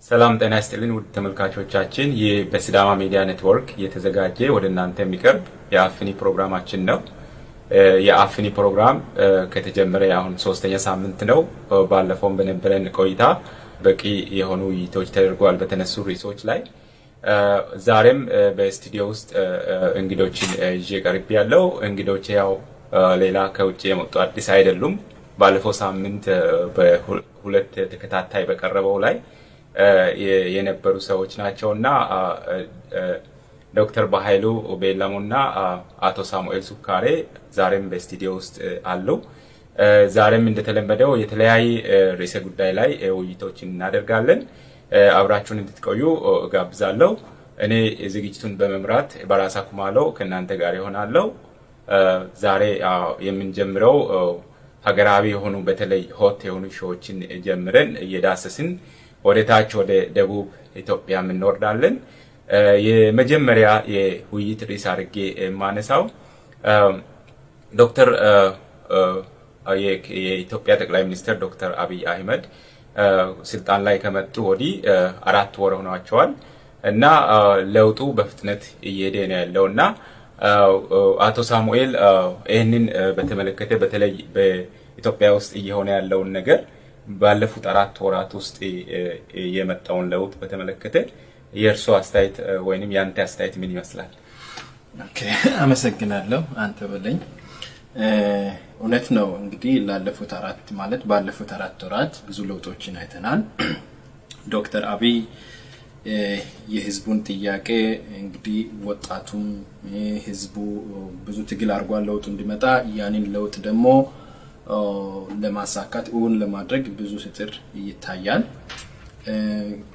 ሰላም ጤና ይስጥልን ውድ ተመልካቾቻችን፣ ይህ በሲዳማ ሚዲያ ኔትወርክ እየተዘጋጀ ወደ እናንተ የሚቀርብ የአፍኒ ፕሮግራማችን ነው። የአፍኒ ፕሮግራም ከተጀመረ አሁን ሶስተኛ ሳምንት ነው። ባለፈውም በነበረን ቆይታ በቂ የሆኑ ውይይቶች ተደርጓል በተነሱ ርዕሶች ላይ። ዛሬም በስቱዲዮ ውስጥ እንግዶችን ይዤ ቀርቤያለሁ። እንግዶች ያው ሌላ ከውጭ የመጡ አዲስ አይደሉም። ባለፈው ሳምንት በሁለት ተከታታይ በቀረበው ላይ የነበሩ ሰዎች ናቸው እና ዶክተር በኃይሉ ቤላሞ እና አቶ ሳሙኤል ሱካሬ ዛሬም በስቱዲዮ ውስጥ አሉ። ዛሬም እንደተለመደው የተለያዩ ርዕሰ ጉዳይ ላይ ውይይቶችን እናደርጋለን። አብራችሁን እንድትቆዩ እጋብዛለሁ። እኔ ዝግጅቱን በመምራት በራሳ ኩማሎ ከእናንተ ጋር ይሆናለሁ። ዛሬ የምንጀምረው ሀገራዊ የሆኑ በተለይ hot የሆኑ issue ዎችን ጀምረን እየዳሰስን ወደ ታች ወደ ደቡብ ኢትዮጵያ እንወርዳለን። የመጀመሪያ የውይይት ርዕስ አድርጌ የማነሳው ዶክተር የኢትዮጵያ ጠቅላይ ሚኒስትር ዶክተር አብይ አህመድ ስልጣን ላይ ከመጡ ወዲህ 4 ወር ሆኗቸዋል እና ለውጡ በፍጥነት እየሄደ ነው ያለው እና አቶ ሳሙኤል፣ ይህንን በተመለከተ በተለይ በኢትዮጵያ ውስጥ እየሆነ ያለውን ነገር፣ ባለፉት 4 ወራት ውስጥ የመጣውን ለውጥ በተመለከተ የእርስዎ አስተያየት ወይንም የአንተ አስተያየት ምን ይመስላል? Okay፣ አመሰግናለሁ። አንተ በለኝ። እውነት ነው፣ እንግዲህ ላለፉት አራት ማለት ባለፉት 4 ወራት ብዙ ለውጦችን አይተናል። ዶክተር አብይ የህዝቡን ጥያቄ፣ እንግዲህ ወጣቱም ህዝቡ ብዙ ትግል አድርጓል ለውጡ እንዲመጣ። ያንን ለውጥ ደግሞ ለማሳካት፣ እውን ለማድረግ ብዙ ሲጥር ይታያል።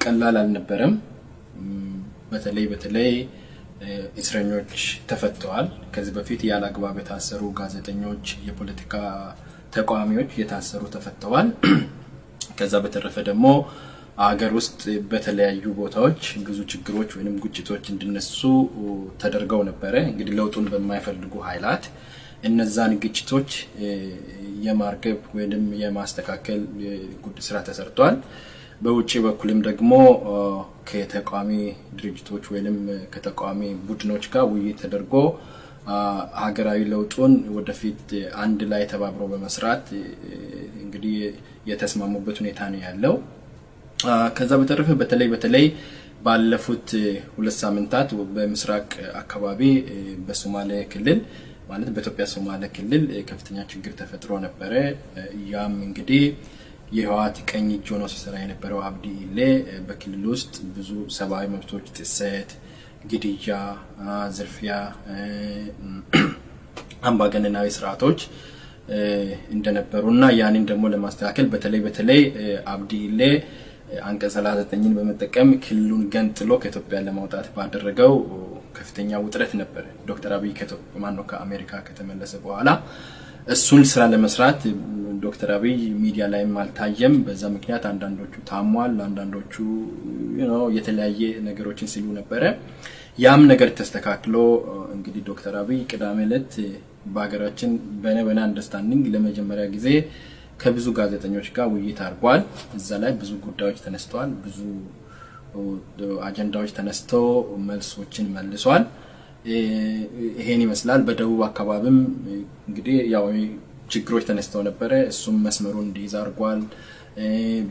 ቀላል አልነበረም። በተለይ በተለይ እስረኞች ተፈተዋል። ከዚህ በፊት ያለ አግባብ የታሰሩ ጋዜጠኞች፣ የፖለቲካ ተቃዋሚዎች የታሰሩ ተፈተዋል። ከዛ በተረፈ ደግሞ አገር ውስጥ በተለያዩ ቦታዎች ብዙ ችግሮች ወይም ግጭቶች እንዲነሱ ተደርገው ነበረ። እንግዲህ ለውጡን በማይፈልጉ ኃይላት እነዛን ግጭቶች የማርገብ ወይም የማስተካከል ስራ ተሰርቷል። በውጭ በኩልም ደግሞ ከተቃዋሚ ድርጅቶች ወይም ከተቃዋሚ ቡድኖች ጋር ውይይት ተደርጎ ሀገራዊ ለውጡን ወደፊት አንድ ላይ ተባብሮ በመስራት እንግዲህ የተስማሙበት ሁኔታ ነው ያለው። ከዛ በተረፈ በተለይ በተለይ ባለፉት 2 ሳምንታት በምስራቅ አካባቢ በሶማሌ ክልል፣ ማለት በኢትዮጵያ ሶማሌ ክልል ከፍተኛ ችግር ተፈጥሮ ነበረ። ያም እንግዲህ የህወሓት ቀኝ እጅ ሆኖ ሲሰራ የነበረው አብዲ ኢሌ በክልል ውስጥ ብዙ ሰብአዊ መብቶች ጥሰት፣ ግድያ፣ ዝርፊያ፣ አምባገነናዊ ስርዓቶች እንደነበሩ እና ያንን ደግሞ ለማስተካከል በተለይ በተለይ አብዲ ኢሌ አንቀጽ 39ን በመጠቀም ክልሉን ገንጥሎ ከኢትዮጵያ ለማውጣት ባደረገው ከፍተኛ ውጥረት ነበር። ዶክተር አብይ ማነው ከአሜሪካ ከተመለሰ በኋላ እሱን ስራ ለመስራት ዶክተር አብይ ሚዲያ ላይም አልታየም። በዛ ምክንያት አንዳንዶቹ ታሟል፣ አንዳንዶቹ የተለያየ ነገሮችን ሲሉ ነበረ። ያም ነገር ተስተካክሎ እንግዲህ ዶክተር አብይ ቅዳሜ ዕለት በሀገራችን በኔ understanding ለመጀመሪያ ጊዜ ከብዙ ጋዜጠኞች ጋር ውይይት አድርጓል። እዛ ላይ ብዙ ጉዳዮች ተነስተዋል። ብዙ አጀንዳዎች ተነስተው መልሶችን መልሷል። ይሄን ይመስላል። በደቡብ አካባቢም እንግዲህ ያው ችግሮች ተነስተው ነበረ። እሱም መስመሩን እንዲይዝ አድርጓል።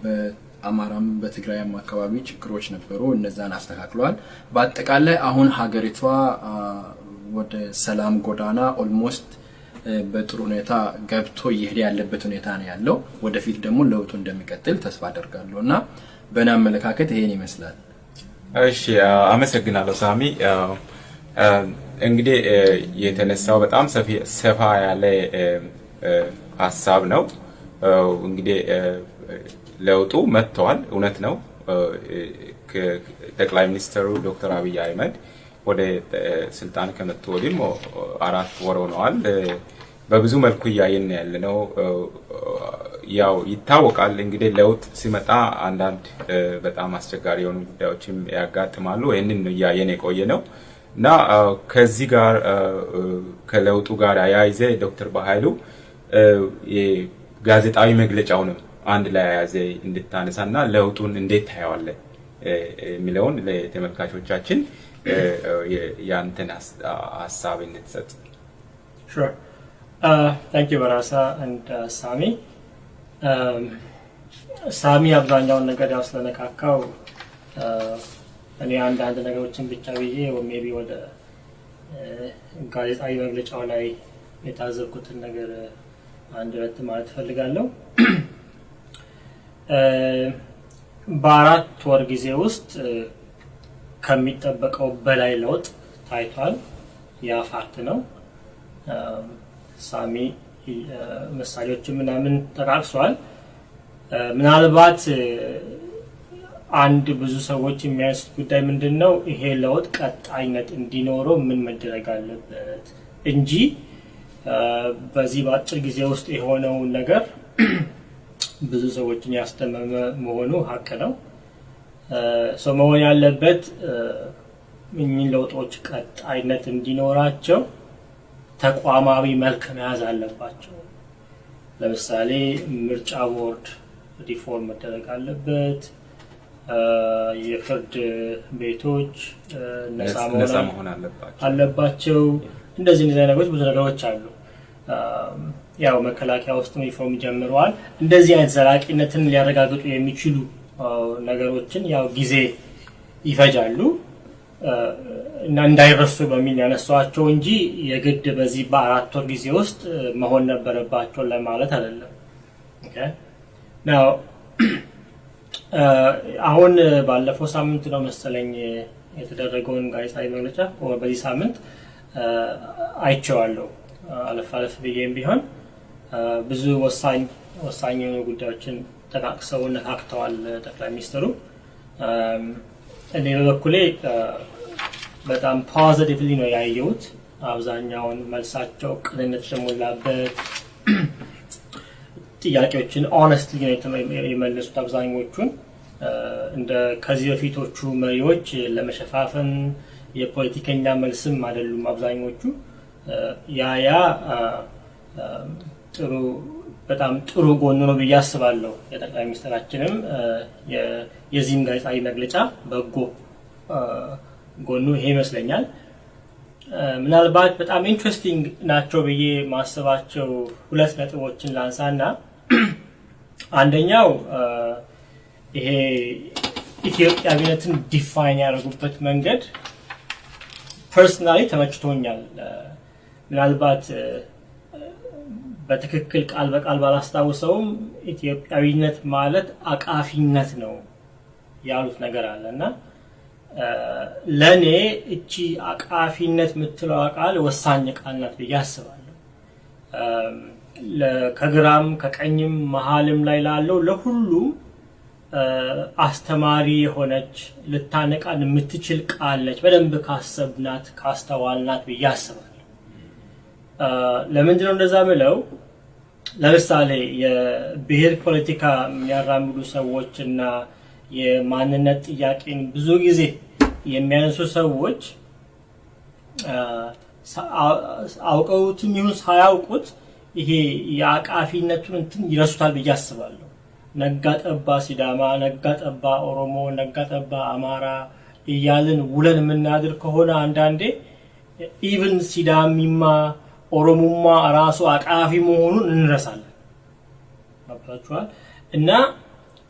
በአማራም በትግራይም አካባቢ ችግሮች ነበሩ። እነዛን አስተካክለዋል። በአጠቃላይ አሁን ሀገሪቷ ወደ ሰላም ጎዳና almost በጥሩ ሁኔታ ገብቶ እየሄደ ያለበት ሁኔታ ነው ያለው። ወደፊት ደግሞ ለውጡ እንደሚቀጥል ተስፋ አደርጋለሁ እና በእኔ አመለካከት ይሄን ይመስላል። እሺ፣ አመሰግናለሁ ሳሚ። እንግዲህ የተነሳው በጣም ሰፋ ያለ ሀሳብ ነው። እንግዲህ ለውጡ መጥተዋል፣ እውነት ነው። ጠቅላይ ሚኒስትሩ ዶክተር አብይ አህመድ ወደ ስልጣን ከመጡ ወዲህም 4 ወር ሆነዋል። በብዙ መልኩ እያየን ያለ ነው። ያው ይታወቃል፣ እንግዲህ ለውጥ ሲመጣ አንዳንድ በጣም አስቸጋሪ የሆኑ ጉዳዮችም ያጋጥማሉ። ይህንን እያየን የቆየ ነው እና ከዚህ ጋር ከለውጡ ጋር አያይዘ ዶክተር በኃይሉ ጋዜጣዊ መግለጫውንም አንድ ላይ አያይዘ እንድታነሳ እና ለውጡን እንዴት ታየዋለህ? የሚለውን ለተመልካቾቻችን ያንተን ሀሳብ እንድትሰጥ። Sure. Thank you, Barasa and Sami. ሳሚ አብዛኛውን ነገር ያው ስለነካካው እኔ አንዳንድ ነገሮችን ብቻ ብዬ maybe ወደ ጋዜጣዊ መግለጫው ላይ የታዘብኩትን ነገር አንድ ሁለት ማለት እፈልጋለሁ። በ4 ወር ጊዜ ውስጥ ከሚጠበቀው በላይ ለውጥ ታይቷል። ያ fact ነው። ሳሚ ምሳሌዎችን ምናምን ጠቃቅሷል። ምናልባት አንድ ብዙ ሰዎች የሚያነሱት ጉዳይ ምንድን ነው? ይሄ ለውጥ ቀጣይነት እንዲኖረው ምን መደረግ አለበት እንጂ በዚህ በአጭር ጊዜ ውስጥ የሆነውን ነገር ብዙ ሰዎችን ያስደመመ መሆኑ ሀቅ ነው። So መሆን ያለበት እኚህ ለውጦች ቀጣይነት እንዲኖራቸው ተቋማዊ መልክ መያዝ አለባቸው። ለምሳሌ ምርጫ ቦርድ ሪፎርም መደረግ አለበት። የፍርድ ቤቶች ነፃ መሆን አለባቸው። እንደዚህ እንደዚህ ነገሮች ብዙ ነገሮች አሉ። ያው መከላከያ ውስጥም ሪፎርም ጀምረዋል። እንደዚህ አይነት ዘላቂነትን ሊያረጋግጡ የሚችሉ ነገሮችን ያው ጊዜ ይፈጃሉ እና እንዳይረሱ በሚል ያነሷቸው እንጂ የግድ በዚህ በ4 ወር ጊዜ ውስጥ መሆን ነበረባቸው ለማለት አይደለም። Now አሁን ባለፈው ሳምንት ነው መሰለኝ የተደረገውን ጋዜጣዊ መግለጫ፣ በዚህ ሳምንት አይቼዋለሁ። አለፍ አለፍ ብዬም ቢሆን ብዙ ወሳኝ ወሳኝ የሆኑ ጉዳዮችን ጠቃቅሰው ነካክተዋል ጠቅላይ ሚኒስትሩ። እኔ በበኩሌ በጣም positively ነው ያየሁት። አብዛኛውን መልሳቸው ቅንነት የተሞላበት፣ ጥያቄዎችን honestly ነው የመለሱት አብዛኞቹን። እንደ ከዚህ በፊቶቹ መሪዎች ለመሸፋፈን የፖለቲከኛ መልስም አይደሉም አብዛኞቹ። ያ ጥሩ፣ በጣም ጥሩ ጎኑ ነው ብዬ አስባለሁ። የጠቅላይ ሚኒስትራችንም የዚህም ጋዜጣዊ መግለጫ በጎ ጎኑ ይሄ ይመስለኛል። ምናልባት በጣም interesting ናቸው ብዬ ማስባቸው ሁለት ነጥቦችን ላንሳና አንደኛው ይሄ ኢትዮጵያዊነትን define ያደረጉበት መንገድ personally ተመችቶኛል። ምናልባት በትክክል ቃል በቃል ባላስታውሰውም ኢትዮጵያዊነት ማለት አቃፊነት ነው ያሉት ነገር አለ እና ለእኔ እቺ አቃፊነት የምትለዋ ቃል ወሳኝ ቃል ናት ብዬ አስባለሁ። ከግራም ከቀኝም መሀልም ላይ ላለው ለሁሉም አስተማሪ የሆነች፣ ልታነቃን የምትችል ቃል ነች፣ በደንብ ካሰብናት ካስተዋልናት ብዬ አስባለሁ። ለምንድን ነው እንደዛ ምለው? ለምሳሌ የብሔር ፖለቲካ የሚያራምዱ ሰዎች እና የማንነት ጥያቄን ብዙ ጊዜ የሚያነሱ ሰዎች አውቀውትም ይሁን ሳያውቁት ይሄ የአቃፊነቱን እንትን ይረሱታል ብዬ አስባለሁ። ነጋ ጠባ ሲዳማ፣ ነጋ ጠባ ኦሮሞ፣ ነጋ ጠባ አማራ እያልን ውለን የምናድር ከሆነ አንዳንዴ even ሲዳሚማ ኦሮሙማ ራሱ አቃፊ መሆኑን እንረሳለን። ገብቷችኋል? እና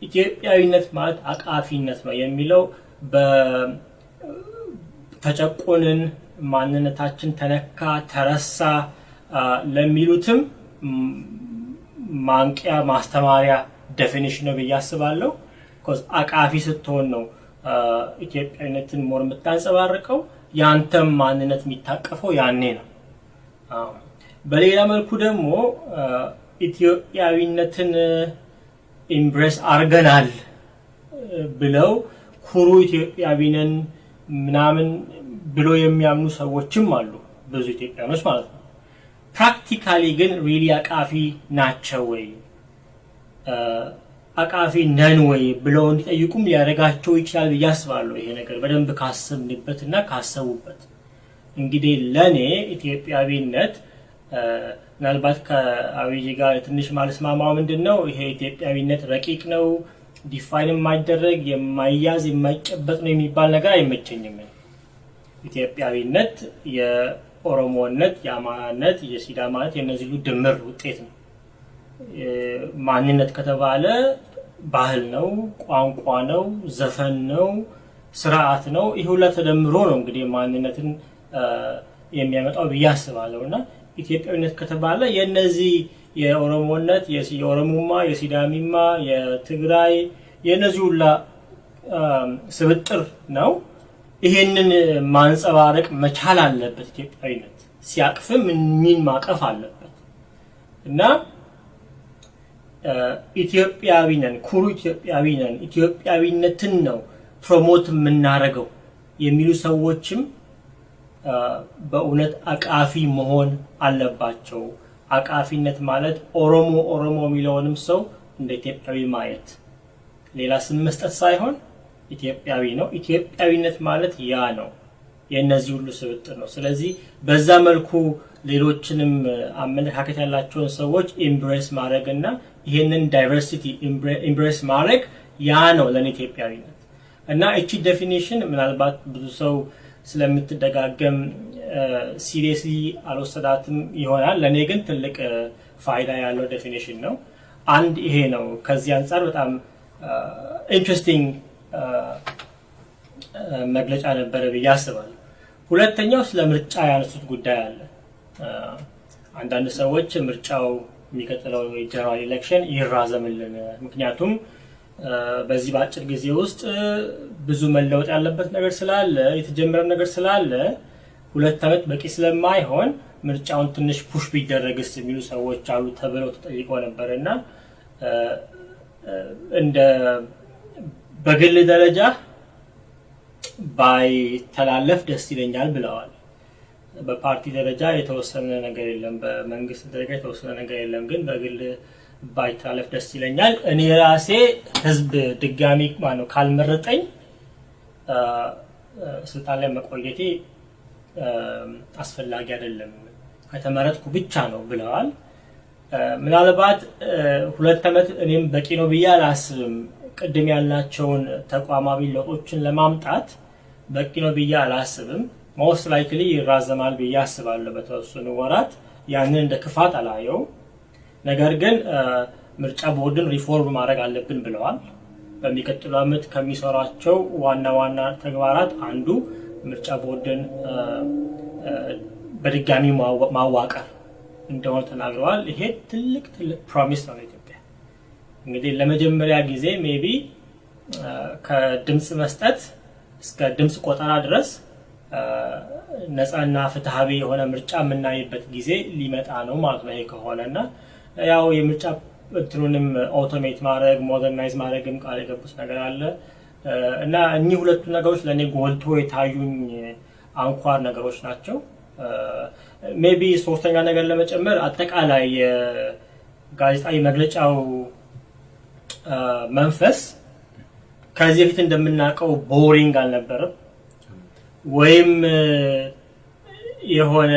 ኢትዮጵያዊነት ማለት አቃፊነት ነው የሚለው በተጨቆንን፣ ማንነታችን ተነካ፣ ተረሳ ለሚሉትም ማንቂያ ማስተማሪያ definition ነው ብዬ አስባለሁ። 'Cause አቃፊ ስትሆን ነው ኢትዮጵያዊነትን more የምታንጸባርቀው፣ ያንተም ማንነት የሚታቀፈው ያኔ ነው። በሌላ መልኩ ደግሞ ኢትዮጵያዊነትን embrace አርገናል ብለው ኩሩ ኢትዮጵያዊ ነን ምናምን ብሎ የሚያምኑ ሰዎችም አሉ፣ ብዙ ኢትዮጵያኖች ማለት ነው። Practically ግን really አቃፊ ናቸው ወይ፣ አቃፊ ነን ወይ ብለው እንዲጠይቁም ሊያደርጋቸው ይችላል ብዬ አስባለሁ። ይሄ ነገር በደንብ ካሰብንበት እና ካሰቡበት። እንግዲህ ለእኔ ኢትዮጵያዊነት ምናልባት ከአብይ ጋር ትንሽ ማልስማማው ምንድን ነው፣ ይሄ ኢትዮጵያዊነት ረቂቅ ነው፣ Define የማይደረግ፣ የማይያዝ፣ የማይጨበጥ ነው የሚባል ነገር አይመቸኝም። ኢትዮጵያዊነት የኦሮሞነት፣ የአማራነት፣ የሲዳማነት የእነዚህ ሁሉ ድምር ውጤት ነው። ማንነት ከተባለ ባህል ነው፣ ቋንቋ ነው፣ ዘፈን ነው፣ ስርዓት ነው። ይህ ሁላ ተደምሮ ነው እንግዲህ ማንነትን የሚያመጣው ብዬ አስባለሁ። እና ኢትዮጵያዊነት ከተባለ የነዚህ የኦሮሞነት፣ የኦሮሙማ፣ የሲዳሚማ፣ የትግራይ የእነዚህ ሁላ ስብጥር ነው። ይሄንን ማንጸባረቅ መቻል አለበት። ኢትዮጵያዊነት ሲያቅፍም እኒን ማቀፍ አለበት። እና ኢትዮጵያዊ ነን፣ ኩሩ ኢትዮጵያዊ ነን፣ ኢትዮጵያዊነትን ነው promote የምናደርገው የሚሉ ሰዎችም በእውነት አቃፊ መሆን አለባቸው። አቃፊነት ማለት ኦሮሞ ኦሮሞ የሚለውንም ሰው እንደ ኢትዮጵያዊ ማየት፣ ሌላ ስም መስጠት ሳይሆን ኢትዮጵያዊ ነው። ኢትዮጵያዊነት ማለት ያ ነው። የእነዚህ ሁሉ ስብጥር ነው። ስለዚህ በዛ መልኩ ሌሎችንም አመለካከት ያላቸውን ሰዎች embrace ማድረግ እና ይሄንን diversity embrace ማድረግ ያ ነው ለእኔ ኢትዮጵያዊነት። እና እቺ definition ምናልባት ብዙ ሰው ስለምትደጋገም seriously አልወሰዳትም ይሆናል። ለእኔ ግን ትልቅ ፋይዳ ያለው definition ነው። አንድ ይሄ ነው። ከዚህ አንጻር በጣም interesting መግለጫ ነበረ ብዬ አስባለሁ። ሁለተኛው ስለ ምርጫ ያነሱት ጉዳይ አለ። አንዳንድ ሰዎች ምርጫው የሚቀጥለው የ general election ይራዘምልን፣ ምክንያቱም በዚህ በአጭር ጊዜ ውስጥ ብዙ መለወጥ ያለበት ነገር ስላለ፣ የተጀመረ ነገር ስላለ፣ 2 ዓመት በቂ ስለማይሆን ምርጫውን ትንሽ push ቢደረግስ የሚሉ ሰዎች አሉ ተብለው ተጠይቀው ነበር። እና እንደ በግል ደረጃ ባይተላለፍ ደስ ይለኛል ብለዋል። በፓርቲ ደረጃ የተወሰነ ነገር የለም፣ በመንግስት ደረጃ የተወሰነ ነገር የለም። ግን በግል ባይተላለፍ ደስ ይለኛል። እኔ ራሴ ህዝብ ድጋሚ ማነው ካልመረጠኝ ስልጣን ላይ መቆየቴ አስፈላጊ አይደለም፣ ከተመረጥኩ ብቻ ነው ብለዋል። ምናልባት 2 ዓመት እኔም በቂ ነው ብዬ አላስብም። ቅድም ያልናቸውን ተቋማዊ ለውጦችን ለማምጣት በቂ ነው ብዬ አላስብም። Most likely ይራዘማል ብዬ አስባለሁ በተወሰኑ ወራት። ያንን እንደ ክፋት አላየው። ነገር ግን ምርጫ ቦርድን ሪፎርም ማድረግ አለብን ብለዋል። በሚቀጥለው ዓመት ከሚሰሯቸው ዋና ዋና ተግባራት አንዱ ምርጫ ቦርድን በድጋሚ ማዋቀር እንደሆነ ተናግረዋል። ይሄ ትልቅ ትልቅ promise ነው ለኢትዮጵያ። እንግዲህ ለመጀመሪያ ጊዜ maybe ከድምፅ መስጠት እስከ ድምፅ ቆጠራ ድረስ ነፃና ፍትሃዊ የሆነ ምርጫ የምናይበት ጊዜ ሊመጣ ነው ማለት ነው። ይሄ ከሆነ እና ያው የምርጫ እንትኑንም automate ማድረግ፣ modernize ማድረግም ቃል የገቡት ነገር አለ። እና እኚህ ሁለቱ ነገሮች ለእኔ ጎልቶ የታዩኝ አንኳር ነገሮች ናቸው። Maybe ሶስተኛ ነገር ለመጨመር አጠቃላይ የጋዜጣዊ መግለጫው መንፈስ ከዚህ በፊት እንደምናውቀው boring አልነበረም፣ ወይም የሆነ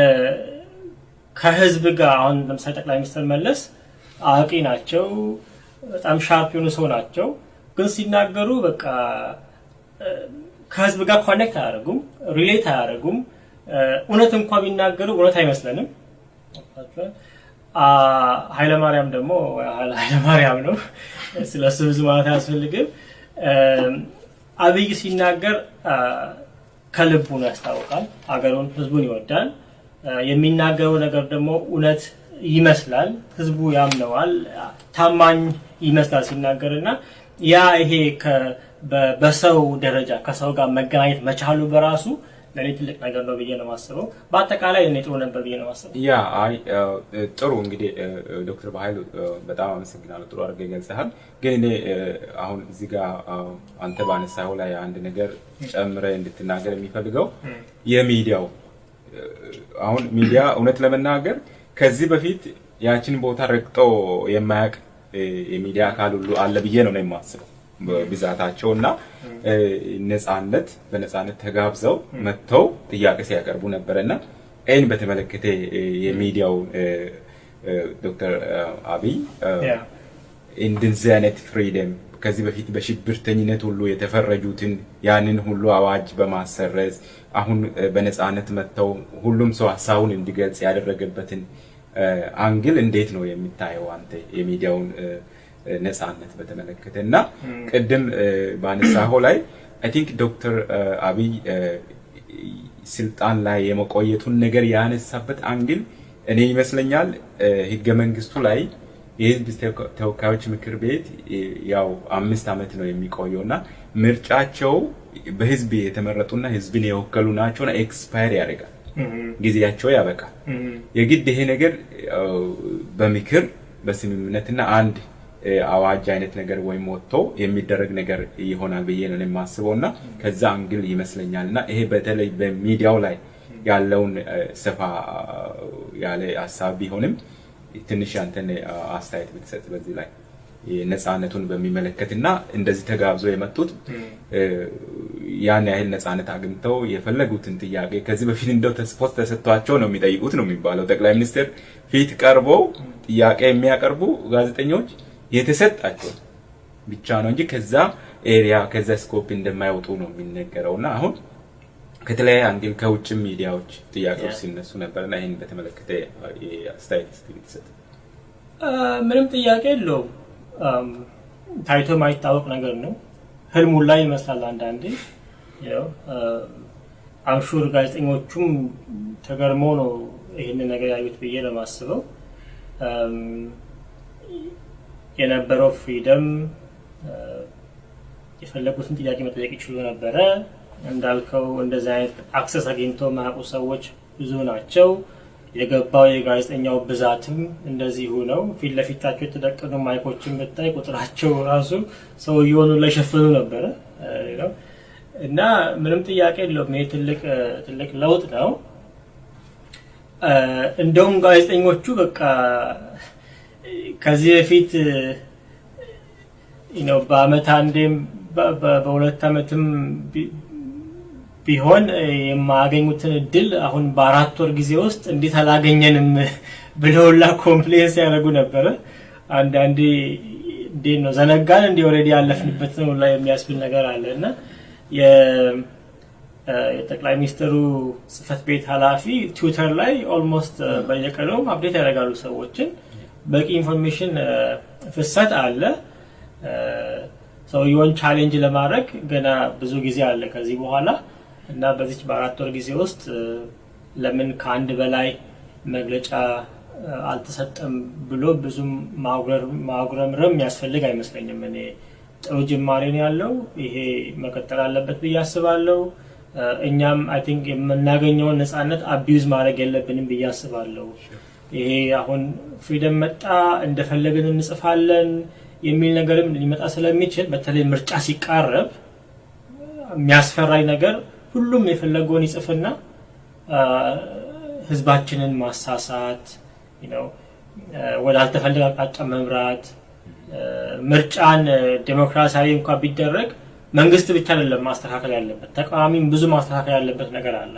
ከህዝብ ጋር፣ አሁን ለምሳሌ ጠቅላይ ሚኒስትር መለስ አዋቂ ናቸው፣ በጣም sharp የሆኑ ሰው ናቸው። ግን ሲናገሩ በቃ ከህዝብ ጋር connect አያደርጉም፣ relate አያደርጉም። እውነት እንኳ ቢናገሩ እውነት አይመስለንም። ኃይለማርያም ደግሞ ኃይለማርያም ነው፣ ስለሱ ብዙ ማለት አያስፈልግም። አብይ ሲናገር ከልቡ ነው፣ ያስታውቃል። አገሩን ህዝቡን ይወዳል። የሚናገረው ነገር ደግሞ እውነት ይመስላል፣ ህዝቡ ያምነዋል፣ ታማኝ ይመስላል ሲናገር። እና ያ ይሄ በሰው ደረጃ ከሰው ጋር መገናኘት መቻሉ በራሱ ለእኔ ትልቅ ነገር ነው ብዬ ነው የማስበው። በአጠቃላይ እኔ ጥሩ ነበር ብዬ ነው የማስበው። Yeah፣ አይ ጥሩ፣ እንግዲህ ዶክተር በኃይሉ በጣም አመሰግናለሁ። ጥሩ አድርገህ ገልጸሃል። ግን እኔ አሁን እዚህ ጋር አንተ ባነሳኸው ላይ አንድ ነገር ጨምረህ እንድትናገር የሚፈልገው የሚዲያው፣ አሁን ሚዲያ እውነት ለመናገር ከዚህ በፊት ያችን ቦታ ረግጦ የማያውቅ የሚዲያ አካል ሁሉ አለ ብዬ ነው የማስበው። ብዛታቸው እና ነፃነት በነፃነት ተጋብዘው መጥተው ጥያቄ ሲያቀርቡ ነበረ። እና ይህን በተመለከተ የሚዲያው ዶክተር አብይ እንደዚህ አይነት freedom ከዚህ በፊት በሽብርተኝነት ሁሉ የተፈረጁትን ያንን ሁሉ አዋጅ በማሰረዝ አሁን በነፃነት መጥተው ሁሉም ሰው ሀሳቡን እንዲገልጽ ያደረገበትን angle እንዴት ነው የሚታየው አንተ የሚዲያውን ነፃነት በተመለከተ? እና ቅድም ባነሳኸው ላይ I think ዶክተር አብይ ስልጣን ላይ የመቆየቱን ነገር ያነሳበት angle እኔ ይመስለኛል ህገ መንግስቱ ላይ የህዝብ ተወካዮች ምክር ቤት ያው 5 ዓመት ነው የሚቆየው እና ምርጫቸው በህዝብ የተመረጡና ህዝብን የወከሉ ናቸውና expire ያደርጋል፣ ጊዜያቸው ያበቃል። የግድ ይሄ ነገር በምክር በስምምነትና አንድ አዋጅ አይነት ነገር ወይም ወጥቶ የሚደረግ ነገር ይሆናል ብዬ ነው የማስበው እና ከዛ angle ይመስለኛል። እና ይሄ በተለይ በሚዲያው ላይ ያለውን ሰፋ ያለ ሀሳብ ቢሆንም ትንሽ ያንተን አስተያየት ብትሰጥ በዚህ ላይ ነፃነቱን በሚመለከት እና እንደዚህ ተጋብዘው የመጡት ያን ያህል ነፃነት አግኝተው የፈለጉትን ጥያቄ ከዚህ በፊት እንደው ተስፎት ተሰጥቷቸው ነው የሚጠይቁት ነው የሚባለው። ጠቅላይ ሚኒስትር ፊት ቀርበው ጥያቄ የሚያቀርቡ ጋዜጠኞች የተሰጣቸው ብቻ ነው እንጂ ከዛ area ከዛ scope እንደማይወጡ ነው የሚነገረው። እና አሁን ከተለያየ angle ከውጭም ሚዲያዎች ጥያቄዎች ሲነሱ ነበርና ይህን በተመለከተ አስተያየት እስኪ ብትሰጥ። ምንም ጥያቄ የለውም። ታይቶ የማይታወቅ ነገር ነው። ህልሙ ላይ ይመስላል አንዳንዴ። I'm sure ጋዜጠኞቹም ተገርመው ነው ይህንን ነገር ያዩት ብዬ ለማስበው። የነበረው freedom የፈለጉትን ጥያቄ መጠየቅ ይችሉ ነበረ። እንዳልከው እንደዚህ አይነት access አግኝቶ የማያውቁ ሰዎች ብዙ ናቸው። የገባው የጋዜጠኛው ብዛትም እንደዚሁ ነው። ፊት ለፊታቸው የተደቀኑ mic ኦችን ብታይ ቁጥራቸው ራሱ ሰውየውን ላይ ሸፍኑ ነበረ እና ምንም ጥያቄ የለውም። ይሄ ትልቅ ትልቅ ለውጥ ነው። እንደውም ጋዜጠኞቹ በቃ ከዚህ በፊት በአመት አንዴም በ2 አመትም ቢሆን የማያገኙትን እድል አሁን በ4 ወር ጊዜ ውስጥ እንዴት አላገኘንም ብለውላ complain ሲያደርጉ ነበረ። አንዳንዴ እንዴት ነው ዘነጋን እንዲ already ያለፍንበት ነው ላይ የሚያስብል ነገር አለ። እና የጠቅላይ ሚኒስትሩ ጽህፈት ቤት ኃላፊ ትዊተር ላይ almost በየቀኑ update ያደርጋሉ ሰዎችን። በቂ information ፍሰት አለ። ሰውየውን challenge ለማድረግ ገና ብዙ ጊዜ አለ ከዚህ በኋላ። እና በዚች በ4 ወር ጊዜ ውስጥ ለምን ከአንድ በላይ መግለጫ አልተሰጠም ብሎ ብዙም ማጉረምረም የሚያስፈልግ አይመስለኝም። እኔ ጥሩ ጅማሬ ነው ያለው። ይሄ መቀጠል አለበት ብዬ አስባለሁ። እኛም I think የምናገኘውን ነፃነት abuse ማድረግ የለብንም ብዬ አስባለሁ። ይሄ አሁን freedom መጣ እንደፈለግን እንጽፋለን የሚል ነገርም ሊመጣ ስለሚችል በተለይ ምርጫ ሲቃረብ የሚያስፈራኝ ነገር ሁሉም የፈለገውን ይጽፍና ህዝባችንን ማሳሳት፣ ወደ አልተፈለገ አቅጣጫ መምራት፣ ምርጫን ዴሞክራሲያዊ እንኳ ቢደረግ መንግስት ብቻ አይደለም ማስተካከል ያለበት፣ ተቃዋሚም ብዙ ማስተካከል ያለበት ነገር አለ።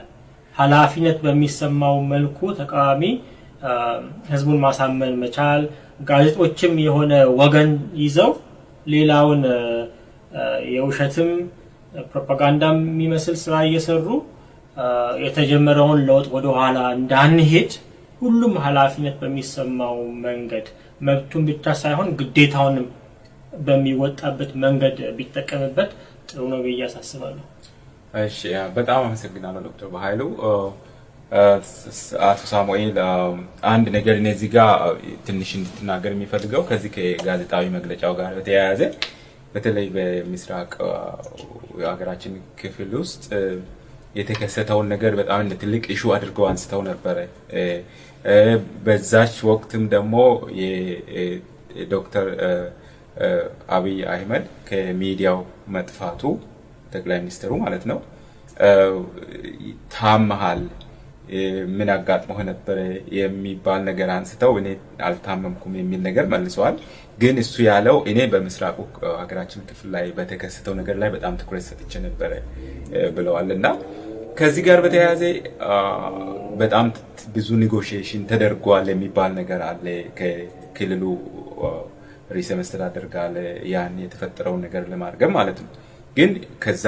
ኃላፊነት በሚሰማው መልኩ ተቃዋሚ ህዝቡን ማሳመን መቻል፣ ጋዜጦችም የሆነ ወገን ይዘው ሌላውን የውሸትም ፕሮፓጋንዳም የሚመስል ስራ እየሰሩ የተጀመረውን ለውጥ ወደኋላ እንዳንሄድ ሁሉም ኃላፊነት በሚሰማው መንገድ መብቱን ብቻ ሳይሆን ግዴታውንም በሚወጣበት መንገድ ቢጠቀምበት ጥሩ ነው ብዬ አሳስባለሁ። እሺ፣ በጣም አመሰግናለሁ ዶክተር በኃይሉ። አቶ ሳሙኤል፣ አንድ ነገር እኔ እዚህ ጋር ትንሽ እንድትናገር የሚፈልገው ከዚህ ከጋዜጣዊ መግለጫው ጋር በተያያዘ በተለይ በምስራቅ የሀገራችን ክፍል ውስጥ የተከሰተውን ነገር በጣም እንደ ትልቅ issue አድርገው አንስተው ነበረ። በዛች ወቅትም ደግሞ የዶክተር አብይ አህመድ ከሚዲያው መጥፋቱ፣ ጠቅላይ ሚኒስትሩ ማለት ነው፣ ታመሃል፣ ምን አጋጥሞህ ነበረ የሚባል ነገር አንስተው እኔ አልታመምኩም የሚል ነገር መልሰዋል። ግን እሱ ያለው እኔ በምስራቁ ሀገራችን ክፍል ላይ በተከሰተው ነገር ላይ በጣም ትኩረት ሰጥቼ ነበረ ብለዋል። እና ከዚህ ጋር በተያያዘ በጣም ብዙ negotiation ተደርጓል የሚባል ነገር አለ ከክልሉ ርዕሰ መስተዳደር ጋር ያን የተፈጠረውን ነገር ለማርገብ ማለት ነው። ግን ከዛ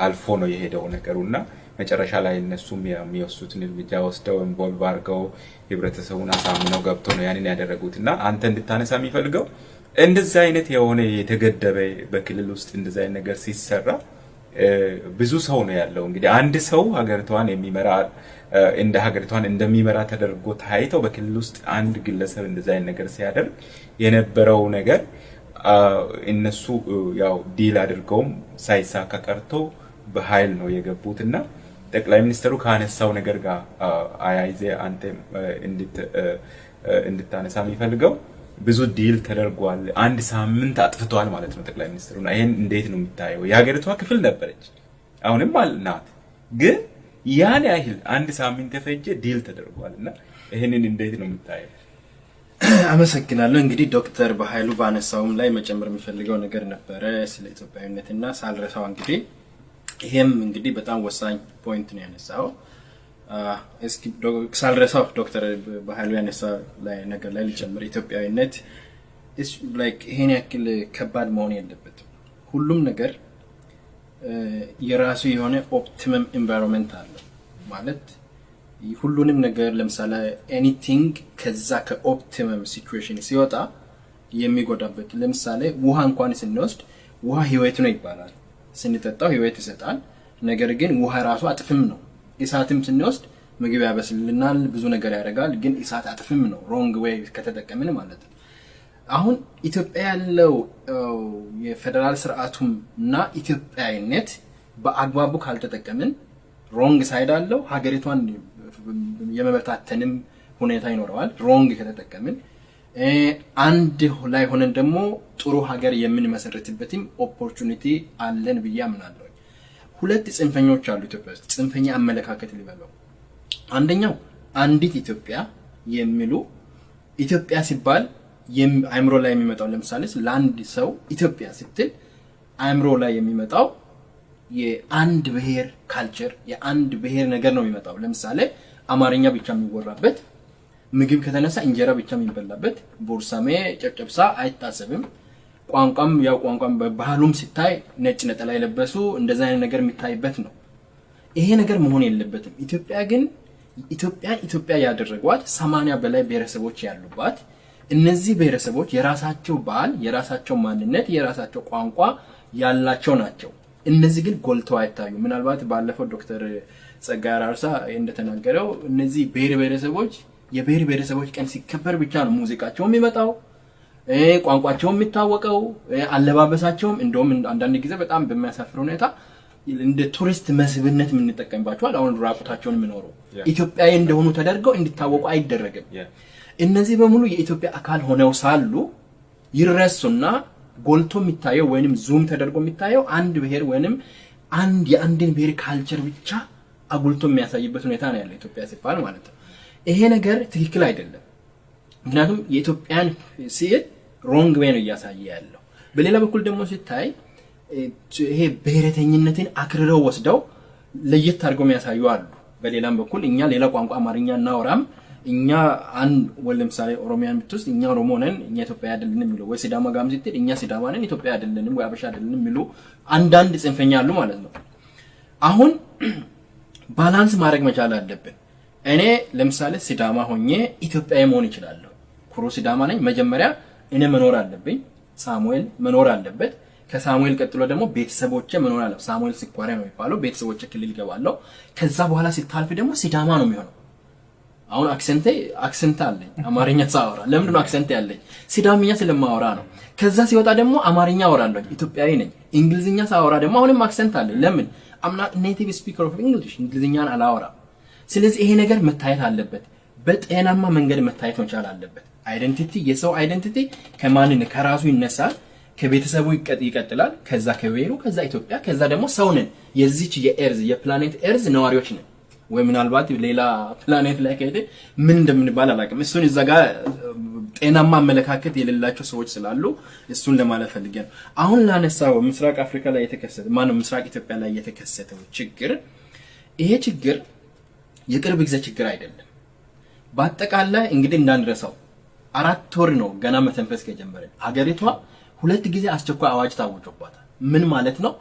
አልፎ ነው የሄደው ነገሩ እና መጨረሻ ላይ እነሱም የሚወስዱትን እርምጃ ወስደው involve አድርገው ህብረተሰቡን አሳምነው ገብቶ ነው ያንን ያደረጉት። እና አንተ እንድታነሳ የሚፈልገው እንደዛ አይነት የሆነ የተገደበ በክልል ውስጥ እንደዛ አይነት ነገር ሲሰራ ብዙ ሰው ነው ያለው። እንግዲህ አንድ ሰው ሀገሪቷን የሚመራ፣ እንደ ሀገሪቷን እንደሚመራ ተደርጎ ታይተው በክልል ውስጥ አንድ ግለሰብ እንደዛ አይነት ነገር ሲያደርግ የነበረው ነገር እነሱ ያው deal አድርገውም ሳይሳካ ቀርቶ በኃይል ነው የገቡት። እና ጠቅላይ ሚኒስትሩ ካነሳው ነገር ጋር አያይዜ አንተ እንድታነሳ የሚፈልገው ብዙ deal ተደርጓል። አንድ ሳምንት አጥፍቷል ማለት ነው ጠቅላይ ሚኒስትሩ። እና ይሄን እንዴት ነው የሚታየው? የሀገሪቷ ክፍል ነበረች፣ አሁንም ናት። ግን ያን ያህል አንድ ሳምንት የፈጀ deal ተደርጓል እና ይህንን እንዴት ነው የሚታየው? አመሰግናለሁ። እንግዲህ ዶክተር በኃይሉ ባነሳውም ላይ መጨመር የሚፈልገው ነገር ነበረ ስለ ኢትዮጵያዊነትና ሳልረሳው እንግዲህ ይሄም እንግዲህ በጣም ወሳኝ point ነው ያነሳው። እስኪ ሳልረሳው ዶክተር በኃይሉ ያነሳ ላይ ነገር ላይ ልጨምር። ኢትዮጵያዊነት like ይሄን ያክል ከባድ መሆን የለበትም። ሁሉም ነገር የራሱ የሆነ optimum environment አለው። ማለት ሁሉንም ነገር ለምሳሌ anything ከዛ ከ optimum situation ሲወጣ የሚጎዳበት፣ ለምሳሌ ውሃ እንኳን ስንወስድ ውሃ ህይወት ነው ይባላል። ስንጠጣው ህይወት ይሰጣል። ነገር ግን ውሃ ራሱ አጥፊም ነው። እሳትም ስንወስድ ምግብ ያበስልናል፣ ብዙ ነገር ያደርጋል። ግን እሳት አጥፊም ነው፣ wrong way ከተጠቀምን ማለት ነው። አሁን ኢትዮጵያ ያለው የፌዴራል ስርዓቱም እና ኢትዮጵያዊነት በአግባቡ ካልተጠቀምን wrong side አለው። ሀገሪቷን የመበታተንም ሁኔታ ይኖረዋል። Wrong ከተጠቀምን አንድ ላይ ሆነን ደግሞ ጥሩ ሀገር የምንመሰርትበትም opportunity አለን ብዬ አምናለሁ። ሁለት ጽንፈኞች አሉ ኢትዮጵያ ውስጥ፣ ጽንፈኛ አመለካከት ልበለው። አንደኛው አንዲት ኢትዮጵያ የሚሉ፣ ኢትዮጵያ ሲባል አእምሮ ላይ የሚመጣው፣ ለምሳሌ ለአንድ ሰው ኢትዮጵያ ስትል አእምሮ ላይ የሚመጣው የአንድ ብሔር culture፣ የአንድ ብሔር ነገር ነው የሚመጣው። ለምሳሌ አማርኛ ብቻ የሚወራበት፣ ምግብ ከተነሳ እንጀራ ብቻ የሚበላበት፣ ቦርሳሜ ጨጨብሳ አይታሰብም። ቋንቋም ያው ቋንቋም በባህሉም ሲታይ ነጭ ነጠላ የለበሱ እንደዛ አይነት ነገር የሚታይበት ነው። ይሄ ነገር መሆን የለበትም። ኢትዮጵያ ግን ኢትዮጵያን ኢትዮጵያ ያደረጓት 80 በላይ ብሔረሰቦች ያሉባት፣ እነዚህ ብሔረሰቦች የራሳቸው ባህል፣ የራሳቸው ማንነት፣ የራሳቸው ቋንቋ ያላቸው ናቸው። እነዚህ ግን ጎልተው አይታዩ። ምናልባት ባለፈው ዶክተር ጸጋዬ አራርሳ እንደተናገረው እነዚህ ብሔር ብሔረሰቦች የብሔር ብሔረሰቦች ቀን ሲከበር ብቻ ነው ሙዚቃቸው የሚመጣው፣ ቋንቋቸው የሚታወቀው፣ አለባበሳቸውም እንደውም አንዳንድ ጊዜ በጣም በሚያሳፍር ሁኔታ እንደ ቱሪስት መስህብነት የምንጠቀምባቸዋል። አሁን ራቁታቸውን የሚኖሩ ኢትዮጵያዊ እንደሆኑ ተደርገው እንዲታወቁ አይደረግም። እነዚህ በሙሉ የኢትዮጵያ አካል ሆነው ሳሉ ይረሱና ጎልቶ የሚታየው ወይንም zoom ተደርጎ የሚታየው አንድ ብሔር ወይንም አንድ የአንድን ብሔር culture ብቻ አጉልቶ የሚያሳይበት ሁኔታ ነው ያለው ኢትዮጵያ ሲባል ማለት ነው። ይሄ ነገር ትክክል አይደለም። ምክንያቱም የኢትዮጵያን ስዕል wrong way ነው እያሳየ ያለው። በሌላ በኩል ደግሞ ሲታይ ይሄ ብሔረተኝነትን አክርረው ወስደው ለየት አድርገው የሚያሳዩ አሉ። በሌላም በኩል እኛ ሌላ ቋንቋ አማርኛ እናወራም፣ እኛ አንድ ወይ ለምሳሌ ኦሮሚያን ብትወስድ እኛ ኦሮሞ ነን፣ እኛ ኢትዮጵያ አይደለንም የሚሉ፣ ወይ ሲዳማ ጋም ስትሄድ እኛ ሲዳማ ነን፣ ኢትዮጵያ አይደለንም ወይ አበሻ አይደለንም የሚሉ አንዳንድ ጽንፈኛ አሉ ማለት ነው። አሁን balance ማድረግ መቻል አለብን። እኔ ለምሳሌ ሲዳማ ሆኜ ኢትዮጵያዊ መሆን እችላለሁ። ኩሩ ሲዳማ ነኝ። መጀመሪያ እኔ መኖር አለብኝ። ሳሙኤል መኖር አለበት። ከሳሙኤል ቀጥሎ ደግሞ ቤተሰቦቼ መኖር አለ። ሳሙኤል ስኳሪያ ነው የሚባለው። ቤተሰቦቼ ክልል ይገባለሁ። ከዛ በኋላ ሲታልፍ ደግሞ ሲዳማ ነው የሚሆነው። አሁን accent አለኝ አማርኛ ሳወራ። ለምንድን ነው accent ያለኝ? ሲዳምኛ ስለማወራ ነው። ከዛ ሲወጣ ደግሞ አማርኛ አወራለሁ፣ ኢትዮጵያዊ ነኝ። እንግሊዝኛ ሳወራ ደግሞ አሁንም accent አለኝ። ለምን? I'm not native speaker of English፣ እንግሊዝኛን አላወራም። ስለዚህ ይሄ ነገር መታየት አለበት። በጤናማ መንገድ መታየት መቻል አለበት። Identity፣ የሰው identity ከማንን ከራሱ ይነሳል፣ ከቤተሰቡ ይቀጥላል፣ ከዛ ከብሔሩ፣ ከዛ ኢትዮጵያ፣ ከዛ ደግሞ ሰው ነን። የዚች የ earth የ planet earth ነዋሪዎች ነን። ወይ ምናልባት ሌላ ፕላኔት ላይ ከሄደ ምን እንደምንባል አላውቅም። እሱን እዛ ጋር ጤናማ አመለካከት የሌላቸው ሰዎች ስላሉ እሱን ለማለት ፈልጌ ነው። አሁን ላነሳው ምስራቅ አፍሪካ ላይ የተከሰተ፣ ማነው ምስራቅ ኢትዮጵያ ላይ የተከሰተው ችግር፣ ይሄ ችግር የቅርብ ጊዜ ችግር አይደለም። በአጠቃላይ እንግዲህ እንዳንረሳው 4 ወር ነው ገና መተንፈስ ከጀመረ። አገሪቷ ሁለት ጊዜ አስቸኳይ አዋጅ ታውጆባታል። ምን ማለት ነው?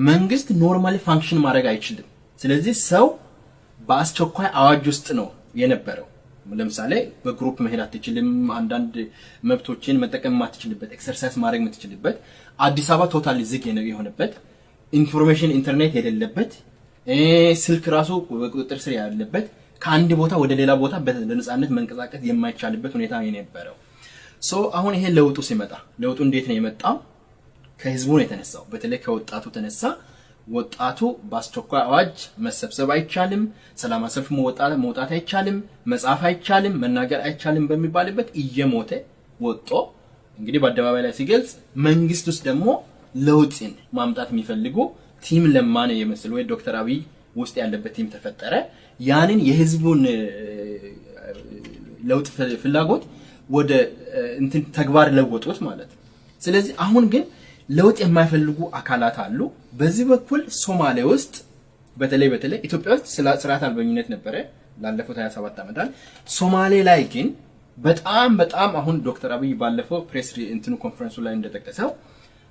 መንግስት normally function ማድረግ አይችልም። ስለዚህ ሰው በአስቸኳይ አዋጅ ውስጥ ነው የነበረው። ለምሳሌ በ group መሄድ አትችልም። አንዳንድ መብቶችን መጠቀም የማትችልበት፣ exercise ማድረግ የምትችልበት፣ አዲስ አበባ totally ዝግ የሆነበት፣ information ኢንተርኔት የሌለበት፣ ስልክ ራሱ በቁጥጥር ስር ያለበት፣ ከአንድ ቦታ ወደ ሌላ ቦታ በነፃነት መንቀሳቀስ የማይቻልበት ሁኔታ የነበረው። So አሁን ይሄ ለውጡ ሲመጣ፣ ለውጡ እንዴት ነው የመጣው? ከህዝቡ ነው የተነሳው። በተለይ ከወጣቱ ተነሳ። ወጣቱ በአስቸኳይ አዋጅ መሰብሰብ አይቻልም፣ ሰላማዊ ሰልፍ መውጣት አይቻልም፣ መጻፍ አይቻልም፣ መናገር አይቻልም በሚባልበት እየሞተ ወጥቶ እንግዲህ በአደባባይ ላይ ሲገልጽ፣ መንግስት ውስጥ ደግሞ ለውጥን ማምጣት የሚፈልጉ team ለማን የመሰሉ ወይ ዶክተር አብይ ውስጥ ያለበት team ተፈጠረ። ያንን የህዝቡን ለውጥ ፍላጎት ወደ እንትን ተግባር ለወጡት ማለት ነው። ስለዚህ አሁን ግን ለውጥ የማይፈልጉ አካላት አሉ። በዚህ በኩል ሶማሌ ውስጥ፣ በተለይ በተለይ ኢትዮጵያ ውስጥ ስርዓት አልበኝነት ነበረ ላለፉት 27 ዓመታት። ሶማሌ ላይ ግን በጣም በጣም አሁን ዶክተር አብይ ባለፈው ፕሬስ እንትኑ ኮንፈረንሱ ላይ እንደጠቀሰው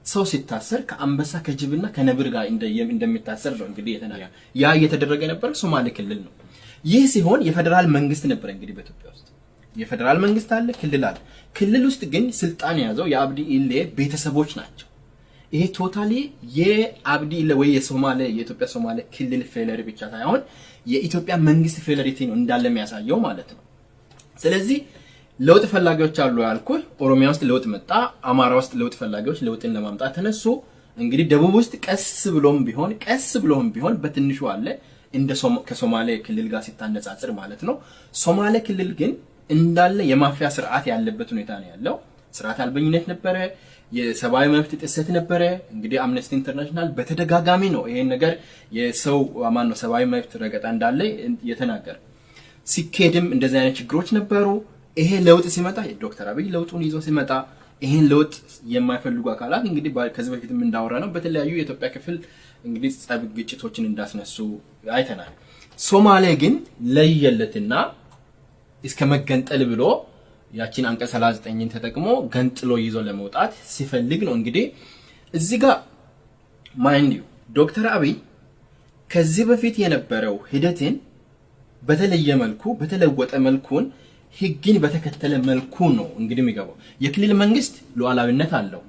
ሰው ሲታሰር ከአንበሳ፣ ከጅብና ከነብር ጋር እንደሚታሰር ነው እንግዲህ የተናገረው። ያ እየተደረገ ነበር ሶማሌ ክልል ነው። ይህ ሲሆን የፌዴራል መንግስት ነበር። እንግዲህ በኢትዮጵያ ውስጥ የፌዴራል መንግስት አለ፣ ክልል አለ። ክልል ውስጥ ግን ስልጣን የያዘው የአብዲ ኢሌ ቤተሰቦች ናቸው። ይሄ totally የአብዲ ኢሌ ወይ የሶማሌ የኢትዮጵያ ሶማሌ ክልል failure ብቻ ሳይሆን የኢትዮጵያ መንግስት failure ነው እንዳለ የሚያሳየው ማለት ነው። ስለዚህ ለውጥ ፈላጊዎች አሉ ያልኩህ፣ ኦሮሚያ ውስጥ ለውጥ መጣ፣ አማራ ውስጥ ለውጥ ፈላጊዎች ለውጥን ለማምጣት ተነሱ። እንግዲህ ደቡብ ውስጥ ቀስ ብሎም ቢሆን በትንሹ አለ፣ እንደ ከሶማሌ ክልል ጋር ሲታነጻጽር ማለት ነው። ሶማሌ ክልል ግን እንዳለ የማፊያ ስርዓት ያለበት ሁኔታ ነው ያለው። ስርዓት አልበኝነት ነበረ፣ የሰብአዊ መብት ጥሰት ነበረ። እንግዲህ አምነስቲ ኢንተርናሽናል በተደጋጋሚ ነው ይሄን ነገር የሰው ማን ነው ሰብአዊ መብት ረገጣ እንዳለ የተናገረ። ሲኬድም እንደዚህ አይነት ችግሮች ነበሩ። ይሄ ለውጥ ሲመጣ፣ ዶክተር አብይ ለውጡን ይዞ ሲመጣ፣ ይሄን ለውጥ የማይፈልጉ አካላት እንግዲህ ከዚህ በፊትም እንዳወራነው በተለያዩ የኢትዮጵያ ክፍል እንግዲህ ጸብ፣ ግጭቶችን እንዳስነሱ አይተናል። ሶማሌ ግን ለየለትና እስከ መገንጠል ብሎ ያቺን አንቀጽ 39ን ተጠቅሞ ገንጥሎ ይዞ ለመውጣት ሲፈልግ ነው። እንግዲህ እዚህ ጋር mind you ዶክተር አብይ ከዚህ በፊት የነበረው ሂደትን በተለየ መልኩ፣ በተለወጠ መልኩን፣ ህግን በተከተለ መልኩ ነው እንግዲህ የሚገባው። የክልል መንግስት ሉዓላዊነት አለው።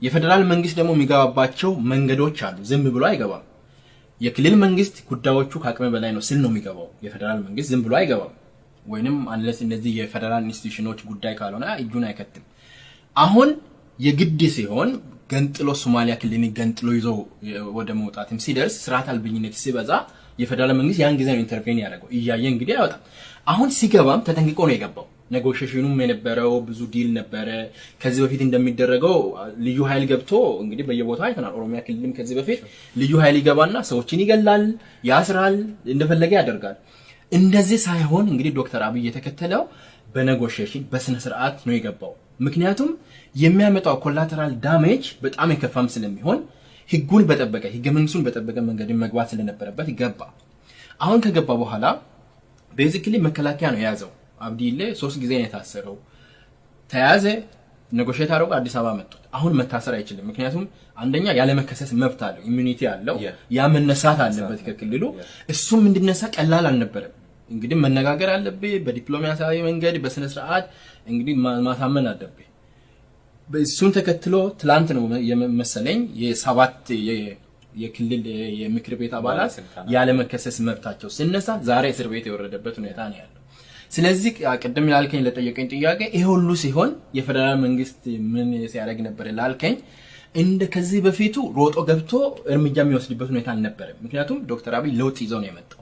የፌዴራል መንግስት ደግሞ የሚገባባቸው መንገዶች አሉ። ዝም ብሎ አይገባም። የክልል መንግስት ጉዳዮቹ ከአቅሜ በላይ ነው ስል ነው የሚገባው። የፌዴራል መንግስት ዝም ብሎ አይገባም። ወይንም unless እነዚህ የፌዴራል institution ኖች ጉዳይ ካልሆነ እጁን አይከትም። አሁን የግድ ሲሆን ገንጥሎ ሶማሊያ ክልልን ገንጥሎ ይዞ ወደ መውጣትም ሲደርስ፣ ስርዓት አልበኝነት ሲበዛ የፌዴራል መንግስት ያን ጊዜ ነው intervene ያደረገው። እያየ እንግዲህ አይወጣም። አሁን ሲገባም ተጠንቅቆ ነው የገባው። Negotiation ኑም የነበረው ብዙ deal ነበረ። ከዚህ በፊት እንደሚደረገው ልዩ ኃይል ገብቶ እንግዲህ በየቦታው አይተናል። ኦሮሚያ ክልልም ከዚህ በፊት ልዩ ኃይል ይገባና ሰዎችን ይገላል፣ ያስራል፣ እንደፈለገ ያደርጋል። እንደዚህ ሳይሆን እንግዲህ ዶክተር አብይ የተከተለው በ negotiation፣ በስነ ስርዓት ነው የገባው። ምክንያቱም የሚያመጣው collateral damage በጣም የከፋም ስለሚሆን ህጉን በጠበቀ፣ ህገ መንግስቱን በጠበቀ መንገድ መግባት ስለነበረበት ገባ። አሁን ከገባ በኋላ basically መከላከያ ነው የያዘው። አብዲ ኢሌ ሶስት ጊዜ ነው የታሰረው። ተያዘ፣ negotiate አድርጎ አዲስ አበባ መጡት። አሁን መታሰር አይችልም። ምክንያቱም አንደኛ ያለመከሰስ መብት አለው፣ immunity አለው። ያ መነሳት አለበት ከክልሉ። እሱም እንዲነሳ ቀላል አልነበረም። እንግዲህ መነጋገር አለብህ በዲፕሎማሲያዊ መንገድ፣ በስነ ስርዓት እንግዲህ ማሳመን አለብህ። እሱን ተከትሎ ትላንት ነው መሰለኝ የሰባት የክልል የምክር ቤት አባላት ያለመከሰስ መብታቸው ሲነሳ ዛሬ እስር ቤት የወረደበት ሁኔታ ነው ያለው። ስለዚህ ቅድም ላልከኝ፣ ለጠየቀኝ ጥያቄ፣ ይሄ ሁሉ ሲሆን የፌዴራል መንግስት ምን ሲያደርግ ነበር ላልከኝ፣ እንደ ከዚህ በፊቱ ሮጦ ገብቶ እርምጃ የሚወስድበት ሁኔታ አልነበረም። ምክንያቱም ዶክተር አብይ ለውጥ ይዘው ነው የመጣው።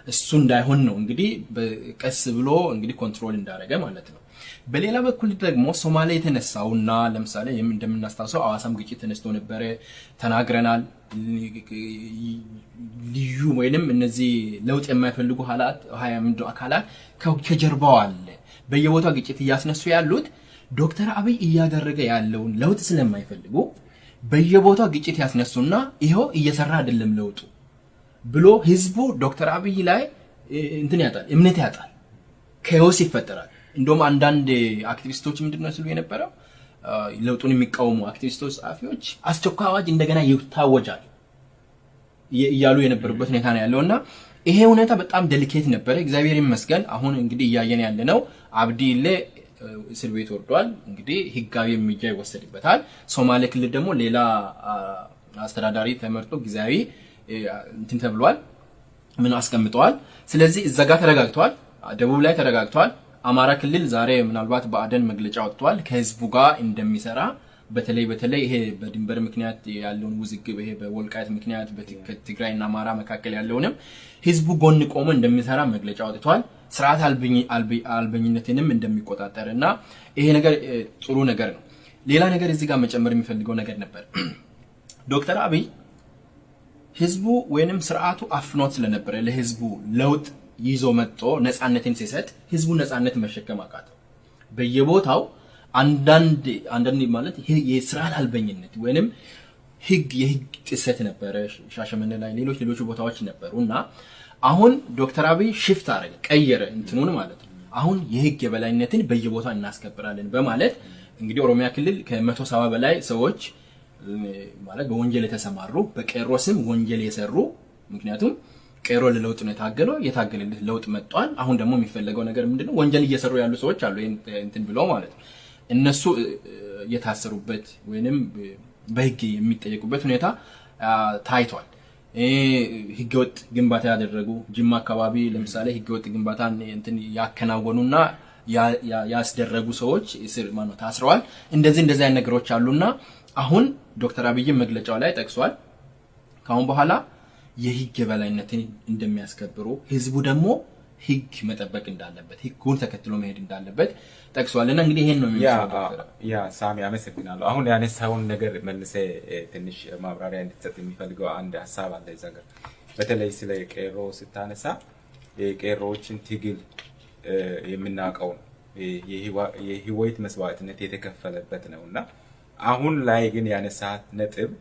እሱ እንዳይሆን ነው እንግዲህ ቀስ ብሎ እንግዲህ control እንዳደረገ ማለት ነው። በሌላ በኩል ደግሞ ሶማሌ የተነሳውና ለምሳሌ እንደምናስታውሰው አዋሳም ግጭት ተነስቶ ነበረ፣ ተናግረናል። ልዩ ወይንም እነዚህ ለውጥ የማይፈልጉ አካላት ከጀርባው አለ። በየቦታው ግጭት እያስነሱ ያሉት ዶክተር አብይ እያደረገ ያለውን ለውጥ ስለማይፈልጉ በየቦታው ግጭት ያስነሱና ይኸው እየሰራ አይደለም ለውጡ ብሎ ህዝቡ ዶክተር አብይ ላይ እንትን ያጣል፣ እምነት ያጣል፣ chaos ይፈጠራል። እንደውም አንዳንድ አክቲቪስቶች ምንድነው ሲሉ የነበረው፣ ለውጡን የሚቃወሙ አክቲቪስቶች፣ ጸሐፊዎች አስቸኳይ አዋጅ እንደገና ይታወጃል እያሉ የነበሩበት ሁኔታ ነው ያለው እና ይሄ ሁኔታ በጣም delicate ነበረ። እግዚአብሔር ይመስገን አሁን እንግዲህ እያየን ያለ ነው። አብዲ ኢሌ እስር ቤት ወርዷል። እንግዲህ ህጋዊ እርምጃ ይወሰድበታል። ሶማሌ ክልል ደግሞ ሌላ አስተዳዳሪ ተመርጦ ጊዜያዊ እንትን ተብሏል፣ ምን አስቀምጠዋል። ስለዚህ እዛ ጋር ተረጋግተዋል። ደቡብ ላይ ተረጋግተዋል። አማራ ክልል ዛሬ ምናልባት ብአዴን መግለጫ ወጥቷል፣ ከህዝቡ ጋር እንደሚሰራ፣ በተለይ በተለይ ይሄ በድንበር ምክንያት ያለውን ውዝግብ፣ ይሄ በወልቃይት ምክንያት በትግራይና አማራ መካከል ያለውንም ህዝቡ ጎን ቆሞ እንደሚሰራ መግለጫ ወጥቷል። ስርዓት አልበኝነትንም እንደሚቆጣጠር እና ይሄ ነገር ጥሩ ነገር ነው። ሌላ ነገር እዚህ ጋር መጨመር የሚፈልገው ነገር ነበር። ዶክተር አብይ ህዝቡ ወይንም ስርዓቱ አፍኖት ስለነበረ ለህዝቡ ለውጥ ይዞ መጥቶ ነፃነትን ሲሰጥ ህዝቡ ነፃነት መሸከም አቃተው። በየቦታው አንዳንድ አንዳንድ ማለት የስርዓት አልበኝነት ወይንም የህግ ጥሰት ነበረ። ሻሸመኔ ላይ፣ ሌሎች ሌሎች ቦታዎች ነበሩ እና አሁን ዶክተር አብይ shift አረገ፣ ቀየረ እንትኑን ማለት ነው። አሁን የህግ የበላይነትን በየቦታው እናስከብራለን በማለት እንግዲህ ኦሮሚያ ክልል ከ170 በላይ ሰዎች ማለት በወንጀል የተሰማሩ፣ በቄሮ ስም ወንጀል የሰሩ፣ ምክንያቱም ቄሮ ለለውጥ ነው የታገለው፣ የታገለለት ለውጥ መጥቷል። አሁን ደግሞ የሚፈለገው ነገር ምንድነው? ወንጀል እየሰሩ ያሉ ሰዎች አሉ፣ እንትን ብለው ማለት ነው። እነሱ የታሰሩበት ወይንም በህግ የሚጠየቁበት ሁኔታ ታይቷል። ህገወጥ ግንባታ ያደረጉ፣ ጅማ አካባቢ ለምሳሌ ህገወጥ ግንባታ እንትን ያከናወኑና ያስደረጉ ሰዎች እስር ማነው ታስረዋል። እንደዚህ እንደዚህ አይነት ነገሮች አሉና አሁን ዶክተር አብይም መግለጫው ላይ ጠቅሷል። ከአሁን በኋላ የህግ የበላይነትን እንደሚያስከብሩ፣ ህዝቡ ደግሞ ህግ መጠበቅ እንዳለበት፣ ህጉን ተከትሎ መሄድ እንዳለበት ጠቅሷል። እና እንግዲህ ይሄን ነው የሚመስለው። Yeah ሳሚ፣ አመሰግናለሁ። አሁን ያነሳውን ነገር መልሰህ ትንሽ ማብራሪያ እንድትሰጥ የሚፈልገው አንድ ሀሳብ አለ እዛ ጋር። በተለይ ስለ ቄሮ ስታነሳ የቄሮዎችን ትግል የምናውቀው ነው። የህይወት መስዋዕትነት የተከፈለበት ነው እና አሁን ላይ ግን ያነሳት ነጥብ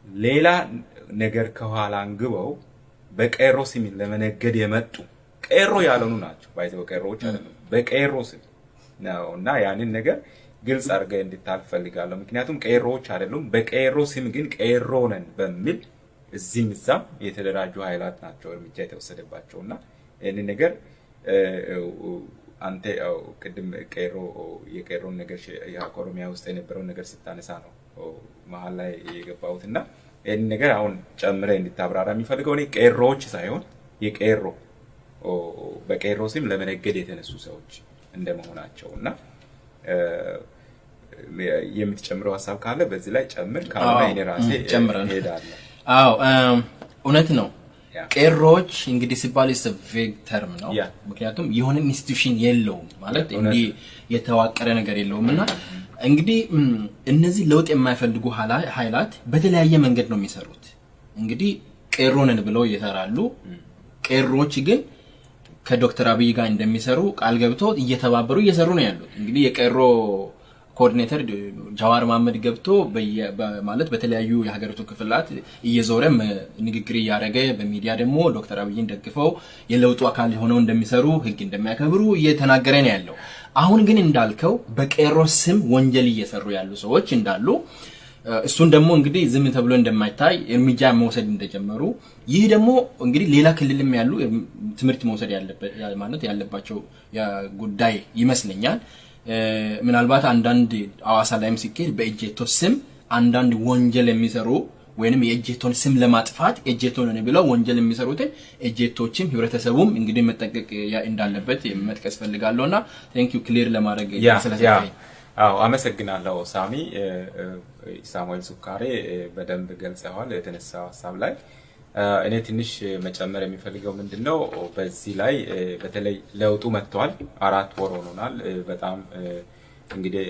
ሌላ ነገር ከኋላ አንግበው በቄሮ ስም ለመነገድ የመጡ ቄሮ ያልሆኑ ናቸው። By the way ቄሮዎች አይደሉም፣ በቄሮ ስም ነው እና ያንን ነገር ግልጽ አድርገህ እንድታልፍ ፈልጋለሁ። ምክንያቱም ቄሮዎች አይደሉም፣ በቄሮ ስም ግን ቄሮ ነን በሚል እዚህም እዛም የተደራጁ ኃይላት ናቸው እርምጃ የተወሰደባቸው እና ይህንን ነገር አንተ ቅድም ቄሮ የቄሮን ነገር ኦሮሚያ ውስጥ የነበረውን ነገር ስታነሳ ነው መሀል ላይ የገባሁት እና ይህንን ነገር አሁን ጨምረህ እንድታብራራ የሚፈልገው እኔ ቄሮዎች ሳይሆን የቄሮ በቄሮ ስም ለመነገድ የተነሱ ሰዎች እንደመሆናቸው እና የምትጨምረው ሀሳብ ካለ በዚህ ላይ ጨምር፣ ካልሆነ እኔ ራሴ እሄዳለሁ። አዎ፣ እውነት ነው። ቄሮዎች እንግዲህ ሲባል vague term ነው። ምክንያቱም የሆነ institution የለውም፣ ማለት እንዲህ የተዋቀረ ነገር የለውም እና እንግዲህ እነዚህ ለውጥ የማይፈልጉ ኃይላት በተለያየ መንገድ ነው የሚሰሩት። እንግዲህ ቄሮ ነን ብለው ይሰራሉ። ቄሮዎች ግን ከዶክተር አብይ ጋር እንደሚሰሩ ቃል ገብተው እየተባበሩ እየሰሩ ነው ያሉት። እንግዲህ የቄሮ coordinator ጃዋር መሀመድ ገብቶ ማለት በተለያዩ የሀገሪቱ ክፍላት እየዞረ ንግግር እያደረገ፣ በሚዲያ ደግሞ ዶክተር አብይን ደግፈው የለውጡ አካል ሆነው እንደሚሰሩ፣ ህግ እንደሚያከብሩ እየተናገረ ነው ያለው። አሁን ግን እንዳልከው በቄሮ ስም ወንጀል እየሰሩ ያሉ ሰዎች እንዳሉ፣ እሱን ደግሞ እንግዲህ ዝም ተብሎ እንደማይታይ እርምጃ መውሰድ እንደጀመሩ፣ ይህ ደግሞ እንግዲህ ሌላ ክልልም ያሉ ትምህርት መውሰድ ማለት ያለባቸው ጉዳይ ይመስለኛል። ምናልባት አንዳንድ አዋሳ ላይም ሲካሄድ በኤጄቶ ስም አንዳንድ ወንጀል የሚሰሩ ወይንም የኤጄቶን ስም ለማጥፋት ኤጄቶ ነን ብለው ወንጀል የሚሰሩትን ኤጄቶችም ህብረተሰቡም እንግዲህ መጠንቀቅ እንዳለበት መጥቀስ ፈልጋለሁ እና thank you clear ለማድረግ ስለሰጠኝ። አዎ፣ አመሰግናለሁ ሳሚ። ሳሙኤል ሱካሬ በደንብ ገልጸዋል የተነሳው ሀሳብ ላይ። እኔ ትንሽ መጨመር የሚፈልገው ምንድን ነው፣ በዚህ ላይ በተለይ ለውጡ መጥቷል። 4 ወር ሆኖናል። በጣም እንግዲህ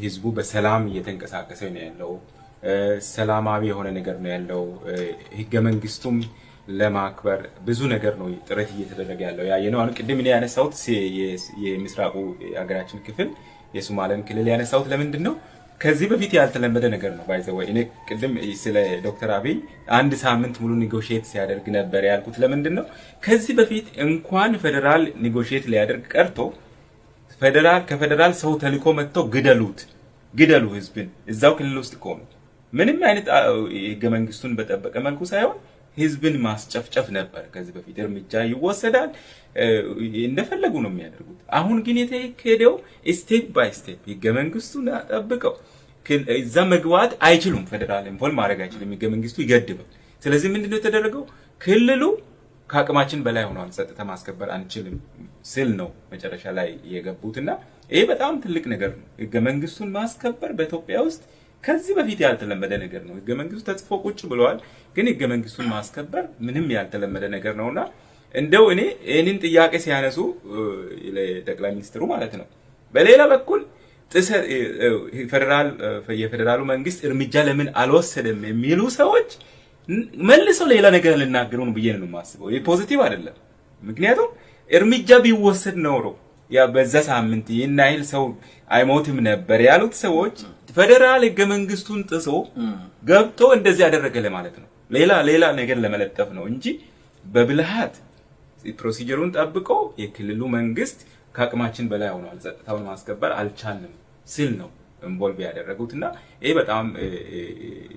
ህዝቡ በሰላም እየተንቀሳቀሰ ነው ያለው። ሰላማዊ የሆነ ነገር ነው ያለው። ህገ መንግስቱም ለማክበር ብዙ ነገር ነው ጥረት እየተደረገ ያለው ያየነው። አሁን ቅድም እኔ ያነሳሁት የምስራቁ የሀገራችን ክፍል የሶማሌን ክልል ያነሳሁት ለምንድን ነው? ከዚህ በፊት ያልተለመደ ነገር ነው። By the way እኔ ቅድም ስለ ዶክተር አብይ አንድ ሳምንት ሙሉ negotiate ሲያደርግ ነበር ያልኩት ለምንድን ነው? ከዚህ በፊት እንኳን ፌዴራል negotiate ሊያደርግ ቀርቶ ከፌደራል ሰው ተልኮ መጥቶ ግደሉት፣ ግደሉ ህዝብን እዛው ክልል ውስጥ ከሆኑ ምንም አይነት ህገ መንግስቱን በጠበቀ መልኩ ሳይሆን ህዝብን ማስጨፍጨፍ ነበር። ከዚህ በፊት እርምጃ ይወሰዳል፣ እንደፈለጉ ነው የሚያደርጉት። አሁን ግን የተካሄደው step by step ህገ መንግስቱን ጠብቀው እዛ መግባት አይችሉም። ፌደራል involve ማድረግ አይችልም። ህገ መንግስቱ ይገድባል። ስለዚህ ምንድነው የተደረገው? ክልሉ ከአቅማችን በላይ ሆኗል፣ ጸጥታ ማስከበር አንችልም ስል ነው መጨረሻ ላይ የገቡትና ይሄ በጣም ትልቅ ነገር ነው። ህገ መንግስቱን ማስከበር በኢትዮጵያ ውስጥ ከዚህ በፊት ያልተለመደ ነገር ነው። ህገ መንግስቱ ተጽፎ ቁጭ ብለዋል፣ ግን ህገ መንግስቱን ማስከበር ምንም ያልተለመደ ነገር ነውና እንደው እኔ ይሄንን ጥያቄ ሲያነሱ ለጠቅላይ ሚኒስትሩ ማለት ነው፣ በሌላ በኩል ፌደራል የፌደራሉ መንግስት እርምጃ ለምን አልወሰደም የሚሉ ሰዎች መልሰው ሌላ ነገር ሊናገሩ ነው ብዬ ነው የማስበው። ይሄ positive አይደለም። ምክንያቱም እርምጃ ቢወሰድ ኖሮ ያ በዛ ሳምንት ይሄን ያህል ሰው አይሞትም ነበር ያሉት ሰዎች ፌደራል ህገ መንግስቱን ጥሶ ገብቶ እንደዚህ ያደረገ ለማለት ነው። ሌላ ነገር ለመለጠፍ ነው እንጂ በብልሃት procedure ኡን ጠብቆ የክልሉ መንግስት ከአቅማችን በላይ ሆኗል፣ ጸጥታውን ማስከበር አልቻልንም ሲል ነው involve ያደረጉትና ይሄ በጣም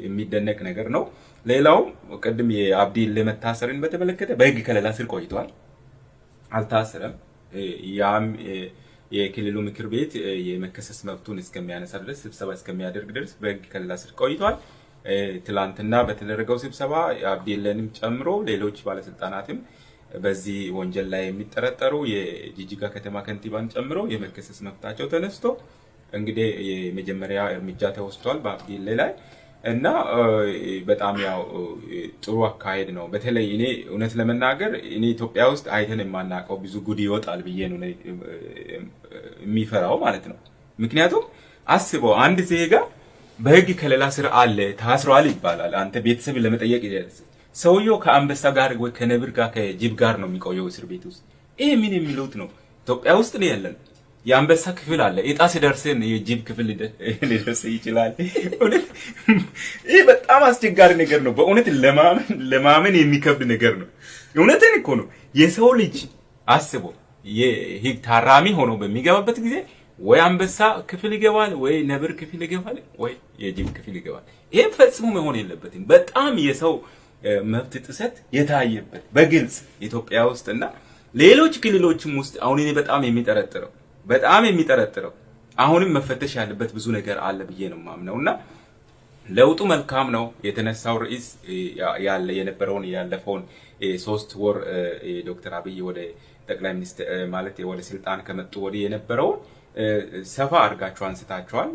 የሚደነቅ ነገር ነው። ሌላው ቅድም የአብዲ ለመታሰርን በተመለከተ በህግ ከለላ ስር ቆይቷል፣ አልታሰረም። ያም የክልሉ ምክር ቤት የመከሰስ መብቱን እስከሚያነሳ ድረስ ስብሰባ እስከሚያደርግ ድረስ በህግ ከለላ ስር ቆይቷል። ትላንትና በተደረገው ስብሰባ አብዲለንም ጨምሮ ሌሎች ባለስልጣናትም በዚህ ወንጀል ላይ የሚጠረጠሩ የጂጂጋ ከተማ ከንቲባን ጨምሮ የመከሰስ መብታቸው ተነስቶ እንግዲህ የመጀመሪያ እርምጃ ተወስዷል በአብዲሌ ላይ እና በጣም ያው ጥሩ አካሄድ ነው። በተለይ እኔ እውነት ለመናገር እኔ ኢትዮጵያ ውስጥ አይተን የማናውቀው ብዙ ጉድ ይወጣል ብዬ ነው የሚፈራው ማለት ነው። ምክንያቱም አስበው አንድ ዜጋ በህግ ከለላ ስር አለ ታስሯል ይባላል። አንተ ቤተሰብ ለመጠየቅ ይደርስ ሰውየው ከአንበሳ ጋር ወይ ከነብር ጋር ከጅብ ጋር ነው የሚቆየው እስር ቤት ውስጥ። ይሄ ምን የሚሉት ነው? ኢትዮጵያ ውስጥ ነው ያለን። የአንበሳ ክፍል አለ። እጣ ሲደርስን የጅብ ክፍል ሊደርስ ይችላል። እውነት ይሄ በጣም አስቸጋሪ ነገር ነው። በእውነት ለማመን የሚከብድ ነገር ነው። እውነትን እኮ ነው። የሰው ልጅ አስቦ የህግ ታራሚ ሆኖ በሚገባበት ጊዜ ወይ አንበሳ ክፍል ይገባል፣ ወይ ነብር ክፍል ይገባል፣ ወይ የጅብ ክፍል ይገባል። ይሄ ፈጽሞ መሆን የለበትም። በጣም የሰው መብት ጥሰት የታየበት በግልጽ ኢትዮጵያ ውስጥና ሌሎች ክልሎችም ውስጥ አሁን እኔ በጣም የሚጠረጥረው አሁንም መፈተሽ ያለበት ብዙ ነገር አለ ብዬ ነው የማምነውና ለውጡ መልካም ነው። የተነሳው ርዕስ ያለ የነበረውን ያለፈውን 3 ወር ዶክተር አብይ ወደ ጠቅላይ ሚኒስትር ማለት ወደ ስልጣን ከመጡ ወዲህ የነበረውን ሰፋ አድርጋችሁ አንስታችኋል።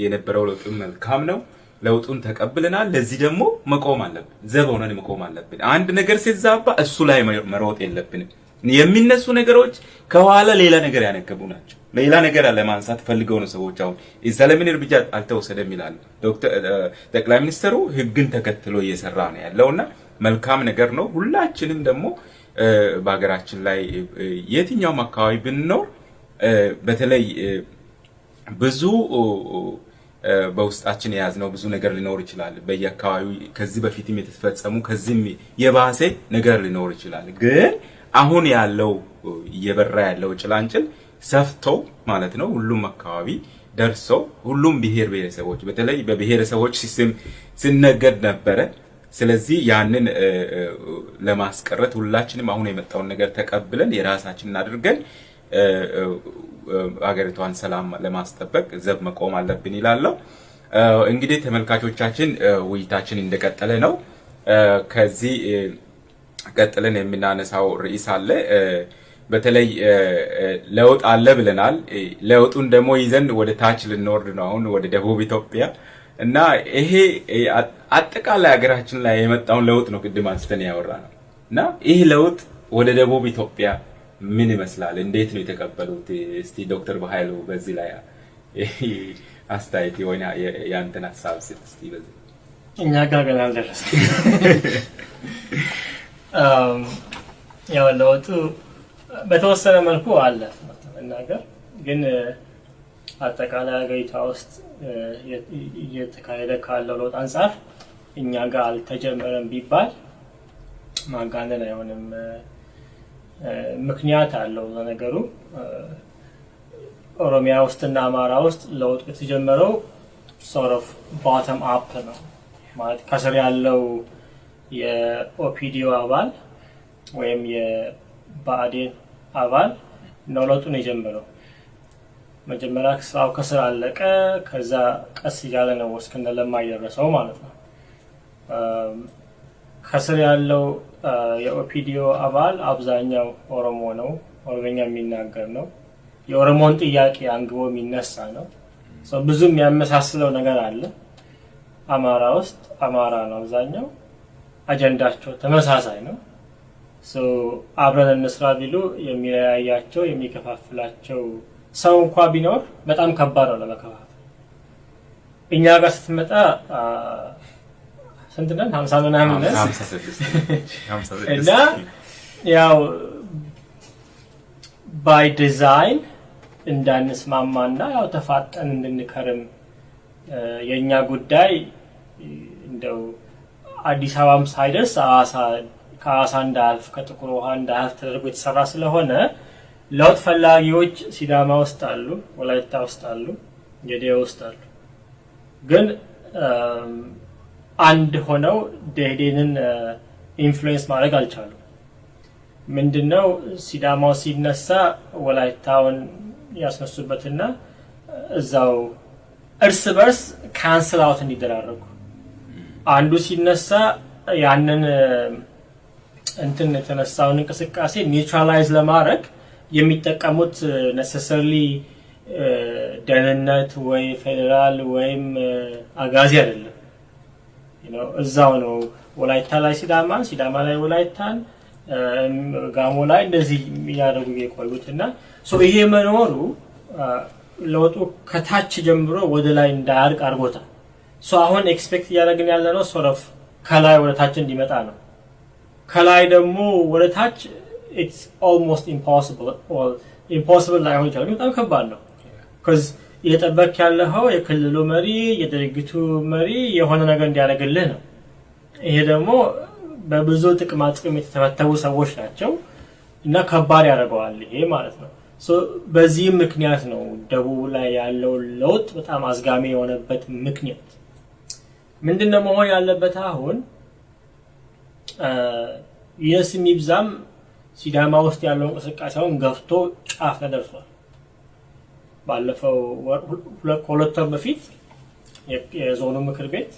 የነበረው ለውጥ መልካም ነው። ለውጡን ተቀብለናል። ለዚህ ደግሞ መቆም አለብን። ዘብ ሆነን መቆም አለብን። አንድ ነገር ሲዛባ እሱ ላይ መሮጥ የለብንም። የሚነሱ ነገሮች ከኋላ ሌላ ነገር ያነገቡ ናቸው። ሌላ ነገር ለማንሳት ፈልገው ነው ሰዎች አሁን እዛ ለምን እርምጃ አልተወሰደም ይላሉ። ዶክተር ጠቅላይ ሚኒስትሩ ህግን ተከትሎ እየሰራ ነው ያለውና መልካም ነገር ነው። ሁላችንም ደግሞ በሀገራችን ላይ የትኛውም አካባቢ ብንኖር በተለይ ብዙ በውስጣችን የያዝነው ብዙ ነገር ሊኖር ይችላል። በየአካባቢው ከዚህ በፊትም የተፈጸሙ ከዚህም የባሰ ነገር ሊኖር ይችላል። ግን አሁን ያለው እየበራ ያለው ጭላንጭል ሰፍቶ ማለት ነው ሁሉም አካባቢ ደርሶ ሁሉም ብሔር ብሔረሰቦች በተለይ በብሔረሰቦች ሲስም ሲነገድ ነበረ። ስለዚህ ያንን ለማስቀረት ሁላችንም አሁን የመጣውን ነገር ተቀብለን የራሳችንን አድርገን ሀገሪቷን ሰላም ለማስጠበቅ ዘብ መቆም አለብን ይላል። እንግዲህ ተመልካቾቻችን ውይይታችን እንደቀጠለ ነው። ከዚህ ቀጥለን የምናነሳው ርዕስ አለ። በተለይ ለውጥ አለ ብለናል። ለውጡን ደግሞ ይዘን ወደ ታች ልንወርድ ነው አሁን ወደ ደቡብ ኢትዮጵያ እና ይሄ አጠቃላይ ሀገራችን ላይ የመጣውን ለውጥ ነው ቅድም አንስተን ያወራነው። እና ይሄ ለውጥ ወደ ደቡብ ኢትዮጵያ ምን ይመስላል? እንዴት ነው የተቀበሉት? እስቲ ዶክተር በኃይሉ በዚህ ላይ አስተያየት ወይ ያንተን ሐሳብ ስጥ እስቲ። በዚህ እኛ ጋር ገና አልደረስንም። ያው ለውጡ በተወሰነ መልኩ አለ መናገር ግን አጠቃላይ ሀገሪቷ ውስጥ እየተካሄደ ካለው ለውጥ አንፃር እኛ ጋር አልተጀመረም ቢባል ማጋነን አይሆንም። ምክንያት አለው ለነገሩ። ኦሮሚያ ውስጥና አማራ ውስጥ ለውጡ የተጀመረው sort of bottom up ነው። ማለት ከስር ያለው የኦፒዲኦ አባል ወይም የብአዴን አባል ነው ለውጡን የጀመረው። መጀመሪያ ስራው ከስር አለቀ። ከዛ ቀስ እያለ ነው እስከነ ለማ የደረሰው ማለት ነው። ከስር ያለው የኦፒዲኦ አባል አብዛኛው ኦሮሞ ነው። ኦሮምኛ የሚናገር ነው። የኦሮሞን ጥያቄ አንግቦ የሚነሳ ነው። So ብዙ የሚያመሳስለው ነገር አለ። አማራ ውስጥ አማራ ነው አብዛኛው። አጀንዳቸው ተመሳሳይ ነው። So አብረን እንስራ ቢሉ የሚለያያቸው፣ የሚከፋፍላቸው ሰው እንኳ ቢኖር በጣም ከባድ ነው ለመከፋፈል። እኛ ጋር ስትመጣ ስንት ነን? 50 ምናምን ነን። እና ያው by design እንዳንስማማና ያው ተፋጠን እንድንከርም፣ የእኛ ጉዳይ እንደው አዲስ አበባም ሳይደርስ ሐዋሳ፣ ከሐዋሳ እንዳያልፍ፣ ከጥቁር ውሃ እንዳያልፍ ተደርጎ የተሰራ ስለሆነ ለውጥ ፈላጊዎች ሲዳማ ውስጥ አሉ፣ ወላይታ ውስጥ አሉ፣ ጌዴኦ ውስጥ አሉ። ግን አንድ ሆነው ደኢህዴንን influence ማድረግ አልቻሉም። ምንድነው፣ ሲዳማው ሲነሳ ወላይታውን ያስነሱበትና እዛው እርስ በርስ cancel out እንዲደራረጉ፣ አንዱ ሲነሳ ያንን እንትን የተነሳውን እንቅስቃሴ neutralize ለማድረግ የሚጠቀሙት necessarily ደህንነት ወይ ፌዴራል ወይም አጋዚ አይደለም። እዛው ነው፣ ወላይታ ላይ ሲዳማን፣ ሲዳማ ላይ ወላይታን፣ ጋሞ ላይ እንደዚህ እያደረጉ የቆዩት። እና so ይሄ መኖሩ ለውጡ ከታች ጀምሮ ወደ ላይ እንዳያድግ አድርጎታል። So አሁን expect እያደረግን ያለ ነው sort of ከላይ ወደ ታች እንዲመጣ ነው። ከላይ ደግሞ ወደ ታች it's almost impossible። Impossible ላይሆን ይችላል፣ ግን በጣም ከባድ ነው። 'Cause እየጠበክ ያለኸው የክልሉ መሪ፣ የድርጅቱ መሪ የሆነ ነገር እንዲያደርግልህ ነው። ይሄ ደግሞ በብዙ ጥቅማ ጥቅም የተተበተቡ ሰዎች ናቸው እና ከባድ ያደርገዋል ይሄ ማለት ነው። So በዚህም ምክንያት ነው ደቡብ ላይ ያለው ለውጥ በጣም አዝጋሚ የሆነበት ምክንያት። ምንድን ነው መሆን ያለበት? አሁን ይነስም ይብዛም ሲዳማ ውስጥ ያለው እንቅስቃሴ አሁን ገፍቶ ጫፍ ላይ ደርሷል። ባለፈው ከ2 ወር በፊት የዞኑ ምክር ቤት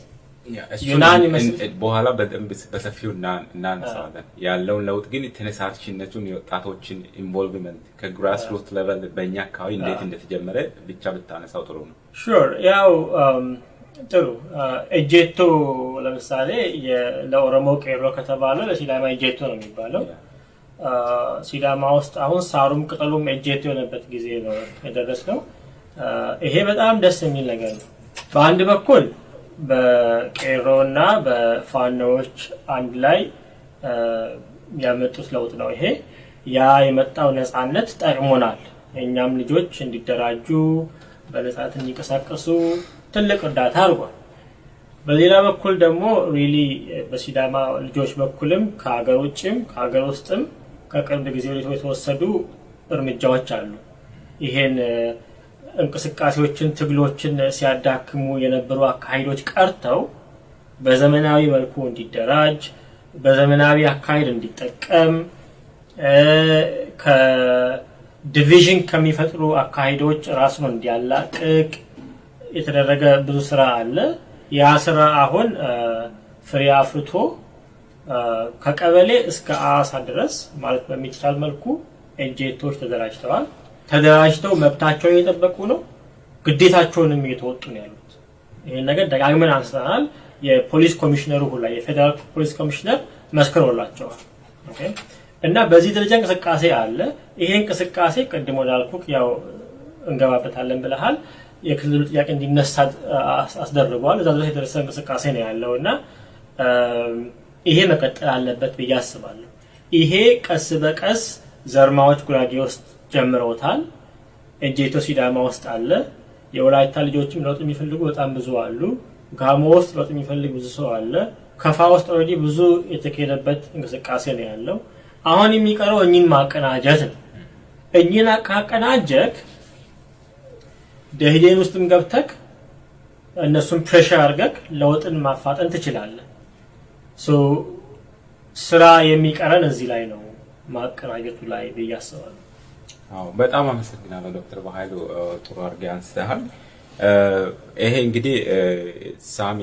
unanimous በኋላ በደንብ በሰፊው እናነሳዋለን። ያለውን ለውጥ ግን ተነሳሽነቱን፣ የወጣቶችን involvement ከ grassroot level በእኛ አካባቢ እንዴት እንደተጀመረ ብቻ ብታነሳው ጥሩ ነው። Sure፣ ያው ጥሩ፣ ኤጄቶ ለምሳሌ ለኦሮሞ ቄሮ ከተባለ ለሲዳማ ኤጄቶ ነው የሚባለው። ሲዳማ ውስጥ አሁን ሳሩም ቅጠሉም ኤጄቶ የሆነበት ጊዜ ነው የደረስነው። ይሄ በጣም ደስ የሚል ነገር ነው። በአንድ በኩል በቄሮ እና በፋኖዎች አንድ ላይ ያመጡት ለውጥ ነው ይሄ። ያ የመጣው ነፃነት ጠቅሞናል። የእኛም ልጆች እንዲደራጁ፣ በነፃነት እንዲንቀሳቀሱ ትልቅ እርዳታ አድርጓል። በሌላ በኩል ደግሞ really በሲዳማ ልጆች በኩልም ከሀገር ውጭም ከሀገር ውስጥም ከቅርብ ጊዜ ወዲህ የተወሰዱ እርምጃዎች አሉ። ይሄን እንቅስቃሴዎችን፣ ትግሎችን ሲያዳክሙ የነበሩ አካሄዶች ቀርተው በዘመናዊ መልኩ እንዲደራጅ፣ በዘመናዊ አካሄድ እንዲጠቀም፣ ከ division ከሚፈጥሩ አካሄዶች ራሱን እንዲያላቅቅ የተደረገ ብዙ ስራ አለ። ያ ስራ አሁን ፍሬ አፍርቶ ከቀበሌ እስከ አዋሳ ድረስ ማለት በሚቻል መልኩ ኤጄቶች ተደራጅተዋል። ተደራጅተው መብታቸውን እየጠበቁ ነው፣ ግዴታቸውንም እየተወጡ ነው ያሉት። ይህን ነገር ደጋግመን አንስተናል። የፖሊስ ኮሚሽነሩ ሁላ፣ የፌዴራል ፖሊስ ኮሚሽነር መስክሮላቸዋል። Okay፣ እና በዚህ ደረጃ እንቅስቃሴ አለ። ይሄ እንቅስቃሴ ቅድም ወዳልኩህ ያው እንገባበታለን ብለሃል። የክልሉ ጥያቄ እንዲነሳ አስደርጓል። እዛ ድረስ የደረሰ እንቅስቃሴ ነው ያለው እና ይሄ መቀጠል አለበት ብዬ አስባለሁ። ይሄ ቀስ በቀስ ዘርማዎች ጉራጌ ውስጥ ጀምረውታል። ኤጄቶ ሲዳማ ውስጥ አለ። የወላይታ ልጆችም ለውጥ የሚፈልጉ በጣም ብዙ አሉ። ጋሞ ውስጥ ለውጥ የሚፈልግ ብዙ ሰው አለ። ከፋ ውስጥ already ብዙ የተካሄደበት እንቅስቃሴ ነው ያለው። አሁን የሚቀረው እኚህን ማቀናጀት ነው። እኚህን ካቀናጀክ ደኢህዴን ውስጥም ገብተክ እነሱን pressure አድርገክ ለውጥን ማፋጠን ትችላለህ። So ስራ የሚቀረን እዚህ ላይ ነው፣ ማቀናጀቱ ላይ ብዬ አስባለሁ። አዎ፣ በጣም አመሰግናለሁ ዶክተር በኃይሉ፣ ጥሩ አድርገህ አንስተሃል። ይሄ እንግዲህ ሳሚ፣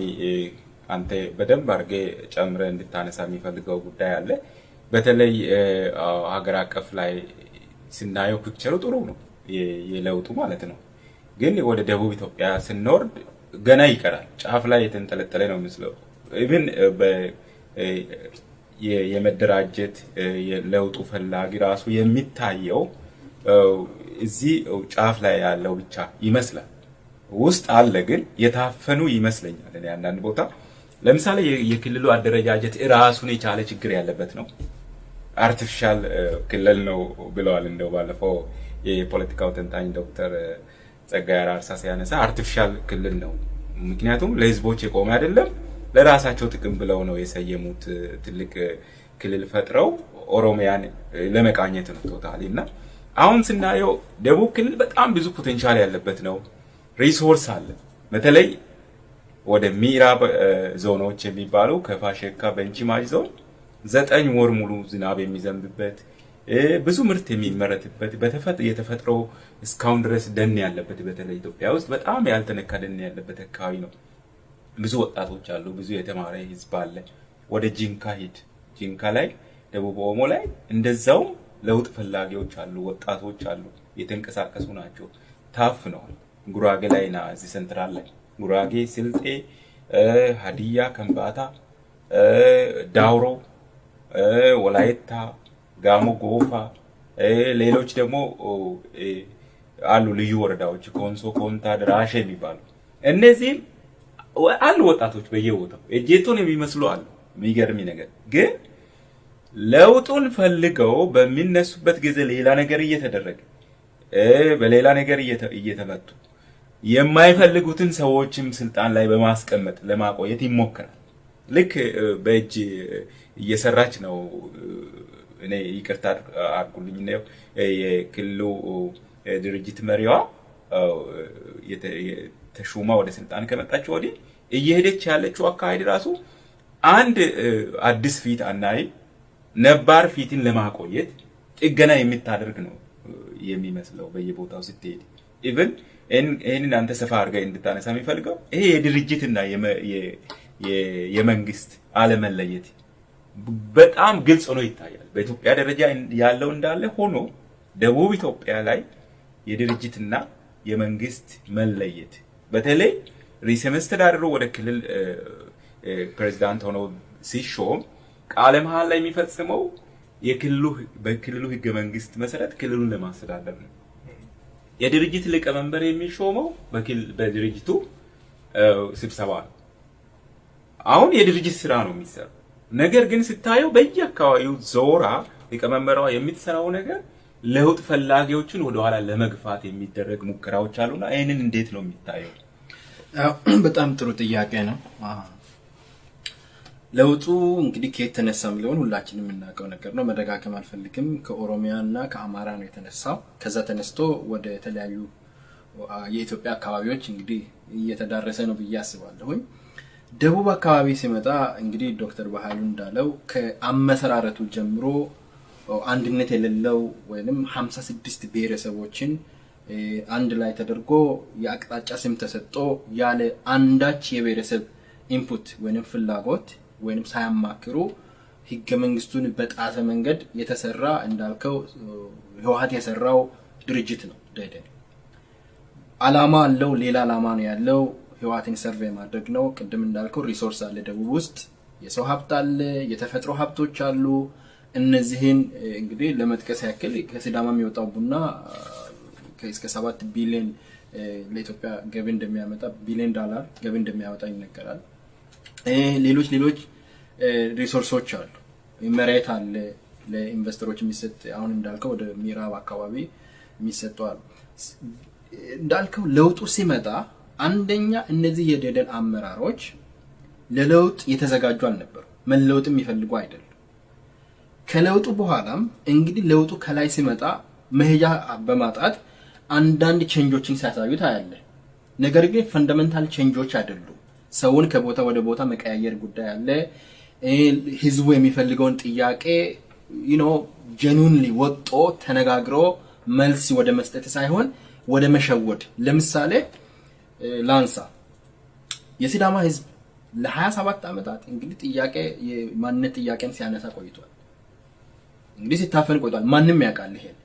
አንተ በደንብ አድርገህ ጨምረህ እንድታነሳ የሚፈልገው ጉዳይ አለ። በተለይ ሀገር አቀፍ ላይ ስናየው picture ኡ ጥሩ ነው፣ የለውጡ ማለት ነው። ግን ወደ ደቡብ ኢትዮጵያ ስንወርድ ገና ይቀራል። ጫፍ ላይ የተንጠለጠለ ነው የሚመስለው። Even የመደራጀት የለውጡ ፈላጊ ራሱ የሚታየው እዚህ ጫፍ ላይ ያለው ብቻ ይመስላል። ውስጥ አለ፣ ግን የታፈኑ ይመስለኛል። እኔ አንዳንድ ቦታ ለምሳሌ የክልሉ አደረጃጀት ራሱን የቻለ ችግር ያለበት ነው። Artificial ክልል ነው ብለዋል። እንደው ባለፈው የፖለቲካው ተንታኝ ዶክተር ጸጋዬ አራርሳ ሲያነሳ artificial ክልል ነው፣ ምክንያቱም ለህዝቦች የቆመ አይደለም፣ ለራሳቸው ጥቅም ብለው ነው የሰየሙት። ትልቅ ክልል ፈጥረው ኦሮሚያን ለመቃኘት ነው totally። እና አሁን ስናየው ደቡብ ክልል በጣም ብዙ potential ያለበት ነው። Resource አለ። በተለይ ወደ ምዕራብ ዞኖች የሚባሉ ከፋ፣ ሸካ፣ ቤንች ማጂ ዞን 9 ወር ሙሉ ዝናብ የሚዘንብበት፣ ብዙ ምርት የሚመረትበት፣ የተፈጥሮ እስካሁን ድረስ ደን ያለበት፣ በተለይ ኢትዮጵያ ውስጥ በጣም ያልተነካ ደን ያለበት አካባቢ ነው። ብዙ ወጣቶች አሉ። ብዙ የተማረ ህዝብ አለ። ወደ ጂንካ ሂድ። ጂንካ ላይ፣ ደቡብ ኦሞ ላይ እንደዛውም ለውጥ ፈላጊዎች አሉ፣ ወጣቶች አሉ፣ የተንቀሳቀሱ ናቸው። ታፍነዋል። ጉራጌ ላይ ና፣ እዚህ central ላይ ጉራጌ፣ ስልጤ፣ ሀዲያ፣ ከምባታ፣ ዳውሮ፣ ወላይታ፣ ጋሞ ጎፋ፣ ሌሎች ደግሞ አሉ ልዩ ወረዳዎች ኮንሶ፣ ኮንታ፣ ደራሼ የሚባሉ፣ እነዚህም አሉ ወጣቶች በየቦታው ኤጄቶን የሚመስሉ አሉ። የሚገርም ነገር ግን ለውጡን ፈልገው በሚነሱበት ጊዜ ሌላ ነገር እየተደረገ፣ በሌላ ነገር እየተመቱ፣ የማይፈልጉትን ሰዎችም ስልጣን ላይ በማስቀመጥ ለማቆየት ይሞከራል። ልክ በእጅ እየሰራች ነው። እኔ ይቅርታ አድርጉልኝ፣ የክልሉ ድርጅት መሪዋ ተሹማ ወደ ስልጣን ከመጣች ወዲህ እየሄደች ያለችው አካሄድ ራሱ አንድ አዲስ ፊት አናይ፣ ነባር ፊትን ለማቆየት ጥገና የምታደርግ ነው የሚመስለው በየቦታው ስትሄድ። Even ይህንን አንተ ሰፋ አድርገህ እንድታነሳ የሚፈልገው ይሄ የድርጅትና የመንግስት አለመለየት በጣም ግልጽ ሆኖ ይታያል። በኢትዮጵያ ደረጃ ያለው እንዳለ ሆኖ ደቡብ ኢትዮጵያ ላይ የድርጅትና የመንግስት መለየት፣ በተለይ ርዕሰ መስተዳድሩ ወደ ክልል ፕሬዚዳንት ሆኖ ሲሾም ቃለ መሃላ የሚፈጽመው በክልሉ ህገ መንግስት መሰረት ክልሉን ለማስተዳደር ነው። የድርጅት ሊቀመንበር የሚሾመው በድርጅቱ ስብሰባ ነው። አሁን የድርጅት ስራ ነው የሚሰራው። ነገር ግን ስታየው በየአካባቢው ዞራ ሊቀመንበሯ የምትሰራው ነገር ለውጥ ፈላጊዎችን ወደኋላ ለመግፋት የሚደረግ ሙከራዎች አሉና ይህንን እንዴት ነው የሚታየው? በጣም ጥሩ ጥያቄ ነው። ለውጡ እንግዲህ ከየት ተነሳ የሚለውን ሁላችንም የምናውቀው ነገር ነው። መደጋገም አልፈልግም። ከኦሮሚያ እና ከአማራ ነው የተነሳው። ከዛ ተነስቶ ወደ የተለያዩ የኢትዮጵያ አካባቢዎች እንግዲህ እየተዳረሰ ነው ብዬ አስባለሁኝ። ደቡብ አካባቢ ሲመጣ እንግዲህ ዶክተር በኃይሉ እንዳለው ከአመሰራረቱ ጀምሮ አንድነት የሌለው ወይም 56 ብሔረሰቦችን አንድ ላይ ተደርጎ የአቅጣጫ ስም ተሰጥቶ ያለ አንዳች የብሔረሰብ input ወይም ፍላጎት ወይም ሳያማክሩ ህገ መንግስቱን በጣሰ መንገድ የተሰራ፣ እንዳልከው ህወሓት የሰራው ድርጅት ነው። ደኢህዴን አላማ አለው፣ ሌላ አላማ ነው ያለው። ህወሓትን serve ማድረግ ነው። ቅድም እንዳልከው resource አለ፣ ደቡብ ውስጥ የሰው ሀብት አለ፣ የተፈጥሮ ሀብቶች አሉ። እነዚህን እንግዲህ ለመጥቀስ ያክል ከሲዳማ የሚወጣው ቡና እስከ 7 ቢሊዮን ለኢትዮጵያ ገቢ እንደሚያመጣ፣ ቢሊዮን ዶላር ገቢ እንደሚያመጣ ይነገራል። ሌሎች ሌሎች resource ኦች አሉ። መሬት አለ ለ investor ኦች የሚሰጥ፣ አሁን እንዳልከው ወደ ምዕራብ አካባቢ የሚሰጡ አሉ። እንዳልከው ለውጡ ሲመጣ አንደኛ እነዚህ የደኢህዴን አመራሮች ለለውጥ የተዘጋጁ አልነበሩ። መለውጥ የሚፈልጉ አይደሉም። ከለውጡ በኋላም እንግዲህ ለውጡ ከላይ ሲመጣ መሄጃ በማጣት አንዳንድ change ኦችን ሲያሳዩ ታያለህ። ነገር ግን fundamental change ኦች አይደሉም። ሰውን ከቦታ ወደ ቦታ መቀያየር ጉዳይ አለ። ህዝቡ የሚፈልገውን ጥያቄ genuinely ወጦ ተነጋግሮ መልስ ወደ መስጠት ሳይሆን ወደ መሸወድ። ለምሳሌ ላንሳ፣ የሲዳማ ህዝብ ለ27 ዓመታት እንግዲህ ጥያቄ የማንነት ጥያቄን ሲያነሳ ቆይቷል። እንግዲህ ሲታፈን ቆይቷል። ማንም ያውቃል ይሄን፣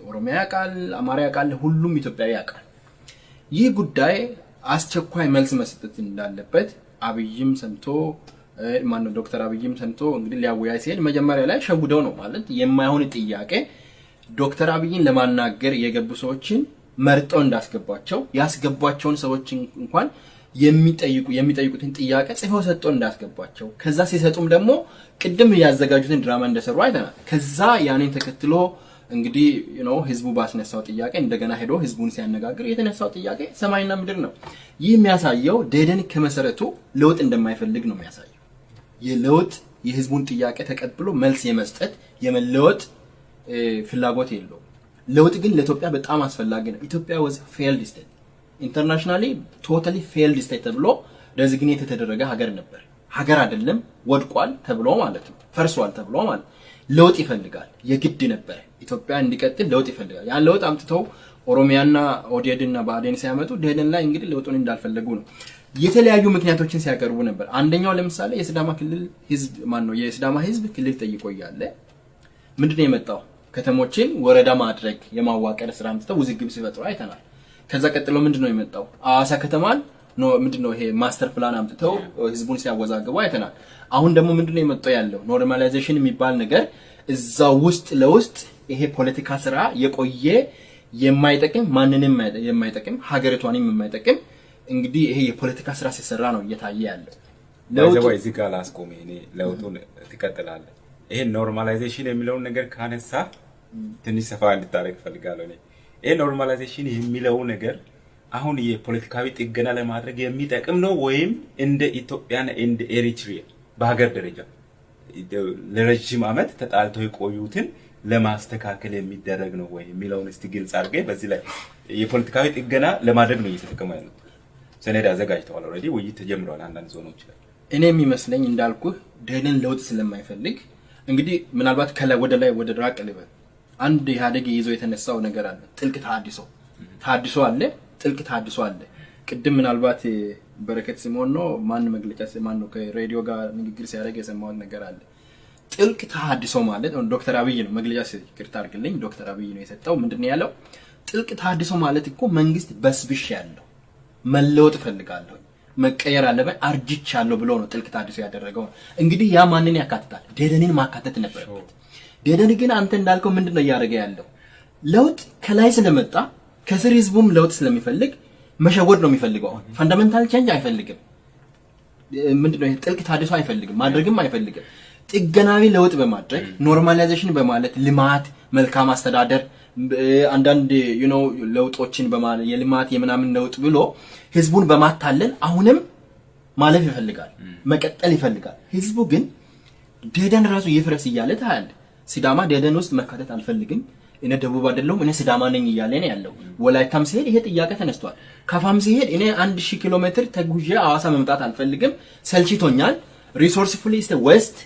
ኦሮሚያ ያውቃል፣ አማራ ያውቃል፣ ሁሉም ኢትዮጵያዊ ያውቃል። ይህ ጉዳይ አስቸኳይ መልስ መስጠት እንዳለበት አብይም ሰምቶ፣ ማነው፣ ዶክተር አብይም ሰምቶ እንግዲህ ሊያወያይ ሲሄድ መጀመሪያ ላይ ሸውደው ነው፣ ማለት የማይሆን ጥያቄ ዶክተር አብይን ለማናገር የገቡ ሰዎችን መርጠው እንዳስገቧቸው፣ ያስገቧቸውን ሰዎች እንኳን የሚጠይቁትን ጥያቄ ጽፈው ሰጥተው እንዳስገቧቸው፣ ከዛ ሲሰጡም ደግሞ ቅድም ያዘጋጁትን ድራማ እንደሰሩ አይተናል። ከዛ ያንን ተከትሎ እንግዲህ ህዝቡ ባስነሳው ጥያቄ እንደገና ሄዶ ህዝቡን ሲያነጋግር የተነሳው ጥያቄ ሰማይና ምድር ነው። ይህ የሚያሳየው ደኢህዴን ከመሰረቱ ለውጥ እንደማይፈልግ ነው የሚያሳየው። የለውጥ የህዝቡን ጥያቄ ተቀብሎ መልስ የመስጠት የመለወጥ ፍላጎት የለውም። ለውጥ ግን ለኢትዮጵያ በጣም አስፈላጊ ነው። ኢትዮጵያ was failed state፣ internationally totally failed state ተብሎ designate የተደረገ ሀገር ነበር። ሀገር አይደለም፣ ወድቋል ተብሎ ማለት ነው፣ ፈርሷል ተብሎ ማለት። ለውጥ ይፈልጋል፣ የግድ ነበር። ኢትዮጵያ እንዲቀጥል ለውጥ ይፈልጋል። ያን ለውጥ አምጥተው ኦሮሚያና ኦህዴድና ብአዴን ሲያመጡ ደኢህዴን ላይ እንግዲህ ለውጡን እንዳልፈለጉ ነው። የተለያዩ ምክንያቶችን ሲያቀርቡ ነበር። አንደኛው ለምሳሌ የሲዳማ ክልል ህዝብ፣ ማን ነው፣ የሲዳማ ህዝብ ክልል ጠይቆ እያለ ምንድነው የመጣው? ከተሞችን ወረዳ ማድረግ፣ የማዋቀር ስራ አምጥተው ውዝግብ ሲፈጥሩ አይተናል። ከዛ ቀጥሎ ምንድነው የመጣው? አዋሳ ከተማን ምንድነው ይሄ master plan አምጥተው ህዝቡን ሲያወዛግቡ አይተናል። አሁን ደግሞ ምንድነው የመጣው ያለው normalization የሚባል ነገር፣ እዛ ውስጥ ለውስጥ ይሄ ፖለቲካ ስራ የቆየ የማይጠቅም፣ ማንንም የማይጠቅም፣ ሀገሪቷንም የማይጠቅም እንግዲህ ይሄ የፖለቲካ ስራ ሲሰራ ነው እየታየ ያለው። ለውጡ እዚህ ጋር ላስቆም፣ እኔ ለውጡን ትቀጥላለህ። ይሄ normalization የሚለውን ነገር ካነሳ ትንሽ ሰፋ እንድታደርግ እፈልጋለሁ። እኔ ይሄ normalization የሚለው ነገር አሁን የፖለቲካዊ ጥገና ለማድረግ የሚጠቅም ነው ወይም እንደ ኢትዮጵያና እንደ ኤሪትሪያ በሀገር ደረጃ ለረጅም ዓመት ተጣልተው የቆዩትን ለማስተካከል የሚደረግ ነው ወይ የሚለውን እስቲ ግልጽ አድርገህ። በዚህ ላይ የፖለቲካዊ ጥገና ለማድረግ ነው እየተጠቀሙ ያሉት። ሰነድ አዘጋጅተዋል። Already ውይይት ተጀምረዋል አንዳንድ ዞኖች ላይ። እኔ የሚመስለኝ እንዳልኩህ ደኢህዴን ለውጥ ስለማይፈልግ፣ እንግዲህ ምናልባት ከላይ ወደ ላይ ወደ ራቅ ልበል። አንድ ኢህአዴግ ይዞ የተነሳው ነገር አለ። ጥልቅ ተሃድሶ፣ ተሃድሶ አለ፣ ጥልቅ ተሃድሶ አለ። ቅድም ምናልባት በረከት ስምኦን ነው፣ ማን መግለጫ፣ ማን ነው፣ ከሬዲዮ ጋር ንግግር ሲያደርግ የሰማሁት ነገር አለ። ጥልቅ ተሃድሶ ማለት፣ ዶክተር አብይ ነው መግለጫ፣ ይቅርታ አድርግልኝ፣ ዶክተር አብይ ነው የሰጠው። ምንድን ነው ያለው? ጥልቅ ተሃድሶ ማለት እኮ መንግስት በስብሻለሁ፣ መለወጥ እፈልጋለሁ፣ መቀየር አለበት፣ አርጅቻለሁ ብሎ ነው ጥልቅ ተሃድሶ ያደረገው። እንግዲህ ያ ማንን ያካትታል? ደኢህዴንን ማካተት ነበረበት። ደኢህዴን ግን አንተ እንዳልከው ምንድን ነው እያደረገ ያለው? ለውጥ ከላይ ስለመጣ ከስር ህዝቡም ለውጥ ስለሚፈልግ መሸወድ ነው የሚፈልገው። አሁን fundamental change አይፈልግም። ምንድነው ይሄ ጥልቅ ተሃድሶ አይፈልግም፣ ማድረግም አይፈልግም። ጥገናዊ ለውጥ በማድረግ፣ normalization በማለት፣ ልማት፣ መልካም አስተዳደር፣ አንዳንድ ለውጦችን በማለት፣ የልማት የምናምን ለውጥ ብሎ ህዝቡን በማታለል አሁንም ማለፍ ይፈልጋል፣ መቀጠል ይፈልጋል። ህዝቡ ግን ደኢህዴን ራሱ ይፍረስ እያለ ታያለህ። ሲዳማ ደኢህዴን ውስጥ መካተት አልፈልግም፣ እኔ ደቡብ አይደለሁም፣ እኔ ሲዳማ ነኝ እያለ ነው ያለው። ወላይታም ሲሄድ ይሄ ጥያቄ ተነስቷል። ካፋም ሲሄድ እኔ 1000 ኪሎ ሜትር ተጉዤ ሐዋሳ መምጣት አልፈልግም፣ ሰልችቶኛል፣ resourceful east west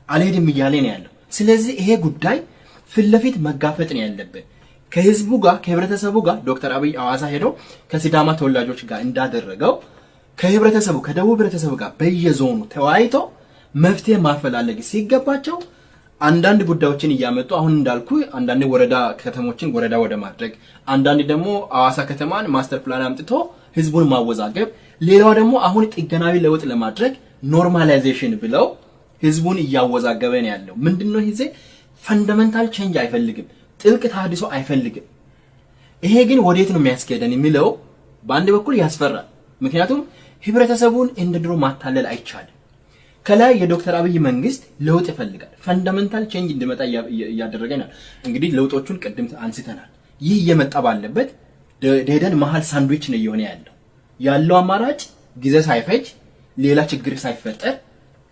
አልሄድም እያለ ነው ያለው። ስለዚህ ይሄ ጉዳይ ፊት ለፊት መጋፈጥ ነው ያለብን ከህዝቡ ጋር፣ ከህብረተሰቡ ጋር። ዶክተር አብይ ሐዋሳ ሄዶ ከሲዳማ ተወላጆች ጋር እንዳደረገው ከህብረተሰቡ፣ ከደቡብ ህብረተሰቡ ጋር በየዞኑ ተወያይቶ መፍትሄ ማፈላለግ ሲገባቸው አንዳንድ ጉዳዮችን እያመጡ፣ አሁን እንዳልኩ አንዳንድ ወረዳ ከተሞችን ወረዳ ወደ ማድረግ፣ አንዳንድ ደግሞ ሐዋሳ ከተማን master plan አምጥቶ ህዝቡን ማወዛገብ፣ ሌላው ደግሞ አሁን ጥገናዊ ለውጥ ለማድረግ normalization ብለው ህዝቡን እያወዛገበ ነው ያለው። ምንድነው ይሄ? Fundamental change አይፈልግም፣ ጥልቅ ተሃድሶ አይፈልግም። ይሄ ግን ወዴት ነው የሚያስኬደን የሚለው በአንድ በኩል ያስፈራል። ምክንያቱም ህብረተሰቡን እንደ ድሮ ማታለል አይቻልም። ከላይ የዶክተር አብይ መንግስት ለውጥ ይፈልጋል። Fundamental change እንዲመጣ እያደረገ ነው። እንግዲህ ለውጦቹን ቅድም አንስተናል። ይህ እየመጣ ባለበት ደኢህዴን መሀል ሳንድዊች ነው እየሆነ ያለው። ያለው አማራጭ ጊዜ ሳይፈጅ፣ ሌላ ችግር ሳይፈጠር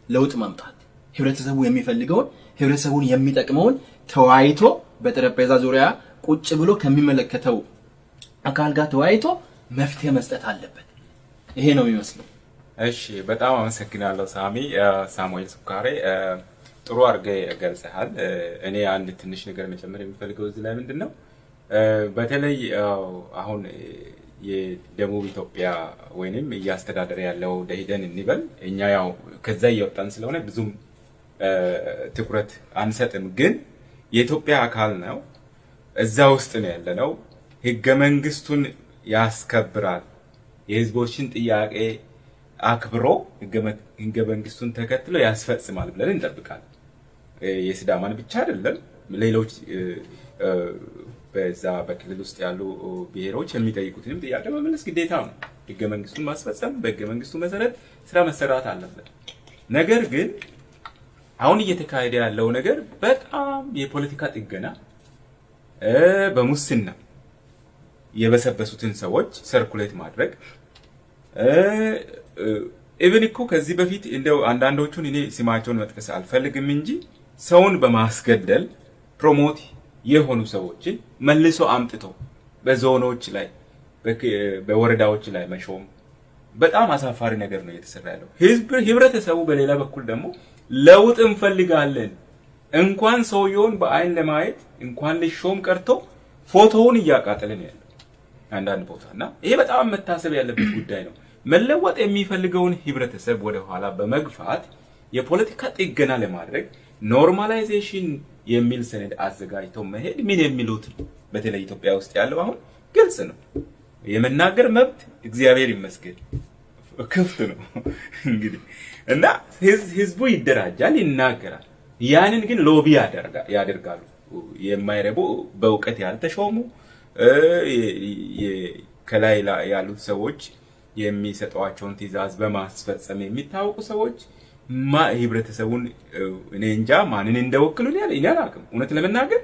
ለውጥ ማምጣት፣ ህብረተሰቡ የሚፈልገውን፣ ህብረተሰቡን የሚጠቅመውን ተወያይቶ በጠረጴዛ ዙሪያ ቁጭ ብሎ ከሚመለከተው አካል ጋር ተወያይቶ መፍትሄ መስጠት አለበት። ይሄ ነው የሚመስለው። እሺ፣ በጣም አመሰግናለሁ ሳሚ። ሳሙኤል ሱካሬ ጥሩ አድርገህ ገልጸሃል። እኔ አንድ ትንሽ ነገር መጨመር የሚፈልገው እዚህ ላይ ምንድን ነው፣ በተለይ አሁን የደቡብ ኢትዮጵያ ወይንም እያስተዳደረ ያለው ደኢህዴን እንበል፣ እኛ ያው ከዛ እየወጣን ስለሆነ ብዙም ትኩረት አንሰጥም፣ ግን የኢትዮጵያ አካል ነው። እዛ ውስጥ ነው ያለነው። ህገ መንግስቱን ያስከብራል። የህዝቦችን ጥያቄ አክብሮ ህገ መንግስቱን ተከትሎ ያስፈጽማል ብለን እንጠብቃለን። የሲዳማን ብቻ አይደለም፣ ሌሎች በዛ በክልል ውስጥ ያሉ ብሔሮች የሚጠይቁትንም ጥያቄ መመለስ ግዴታ ነው። ህገ መንግስቱን ማስፈጸም፣ በህገ መንግስቱ መሰረት ስራ መሰራት አለበት። ነገር ግን አሁን እየተካሄደ ያለው ነገር በጣም የፖለቲካ ጥገና፣ በሙስና የበሰበሱትን ሰዎች circulate ማድረግ፣ even እኮ ከዚህ በፊት እንደው አንዳንዶቹን እኔ ስማቸውን መጥቀስ አልፈልግም እንጂ ሰውን በማስገደል promote የሆኑ ሰዎችን መልሶ አምጥቶ በዞኖች ላይ፣ በወረዳዎች ላይ መሾም በጣም አሳፋሪ ነገር ነው እየተሰራ ያለው። ህዝብ ህብረተሰቡ በሌላ በኩል ደግሞ ለውጥ እንፈልጋለን፣ እንኳን ሰውየውን በአይን ለማየት እንኳን ሊሾም ቀርቶ ፎቶውን እያቃጠለ ነው ያለው አንዳንድ ቦታ። እና ይሄ በጣም መታሰብ ያለበት ጉዳይ ነው። መለወጥ የሚፈልገውን ህብረተሰብ ወደ ኋላ በመግፋት የፖለቲካ ጥገና ለማድረግ normalization የሚል ሰነድ አዘጋጅተው መሄድ ምን የሚሉት ነው? በተለይ ኢትዮጵያ ውስጥ ያለው አሁን ግልጽ ነው። የመናገር መብት እግዚአብሔር ይመስገን ክፍት ነው እንግዲህ፣ እና ህዝቡ ይደራጃል፣ ይናገራል። ያንን ግን lobby ያደርጋሉ። የማይረቡ፣ በእውቀት ያልተሾሙ፣ ከላይ ያሉት ሰዎች የሚሰጧቸውን ትዕዛዝ በማስፈጸም የሚታወቁ ሰዎች ህብረተሰቡን እኔ እንጃ ማንን እንደወክሉ እኔ አላውቅም። እውነት ለመናገር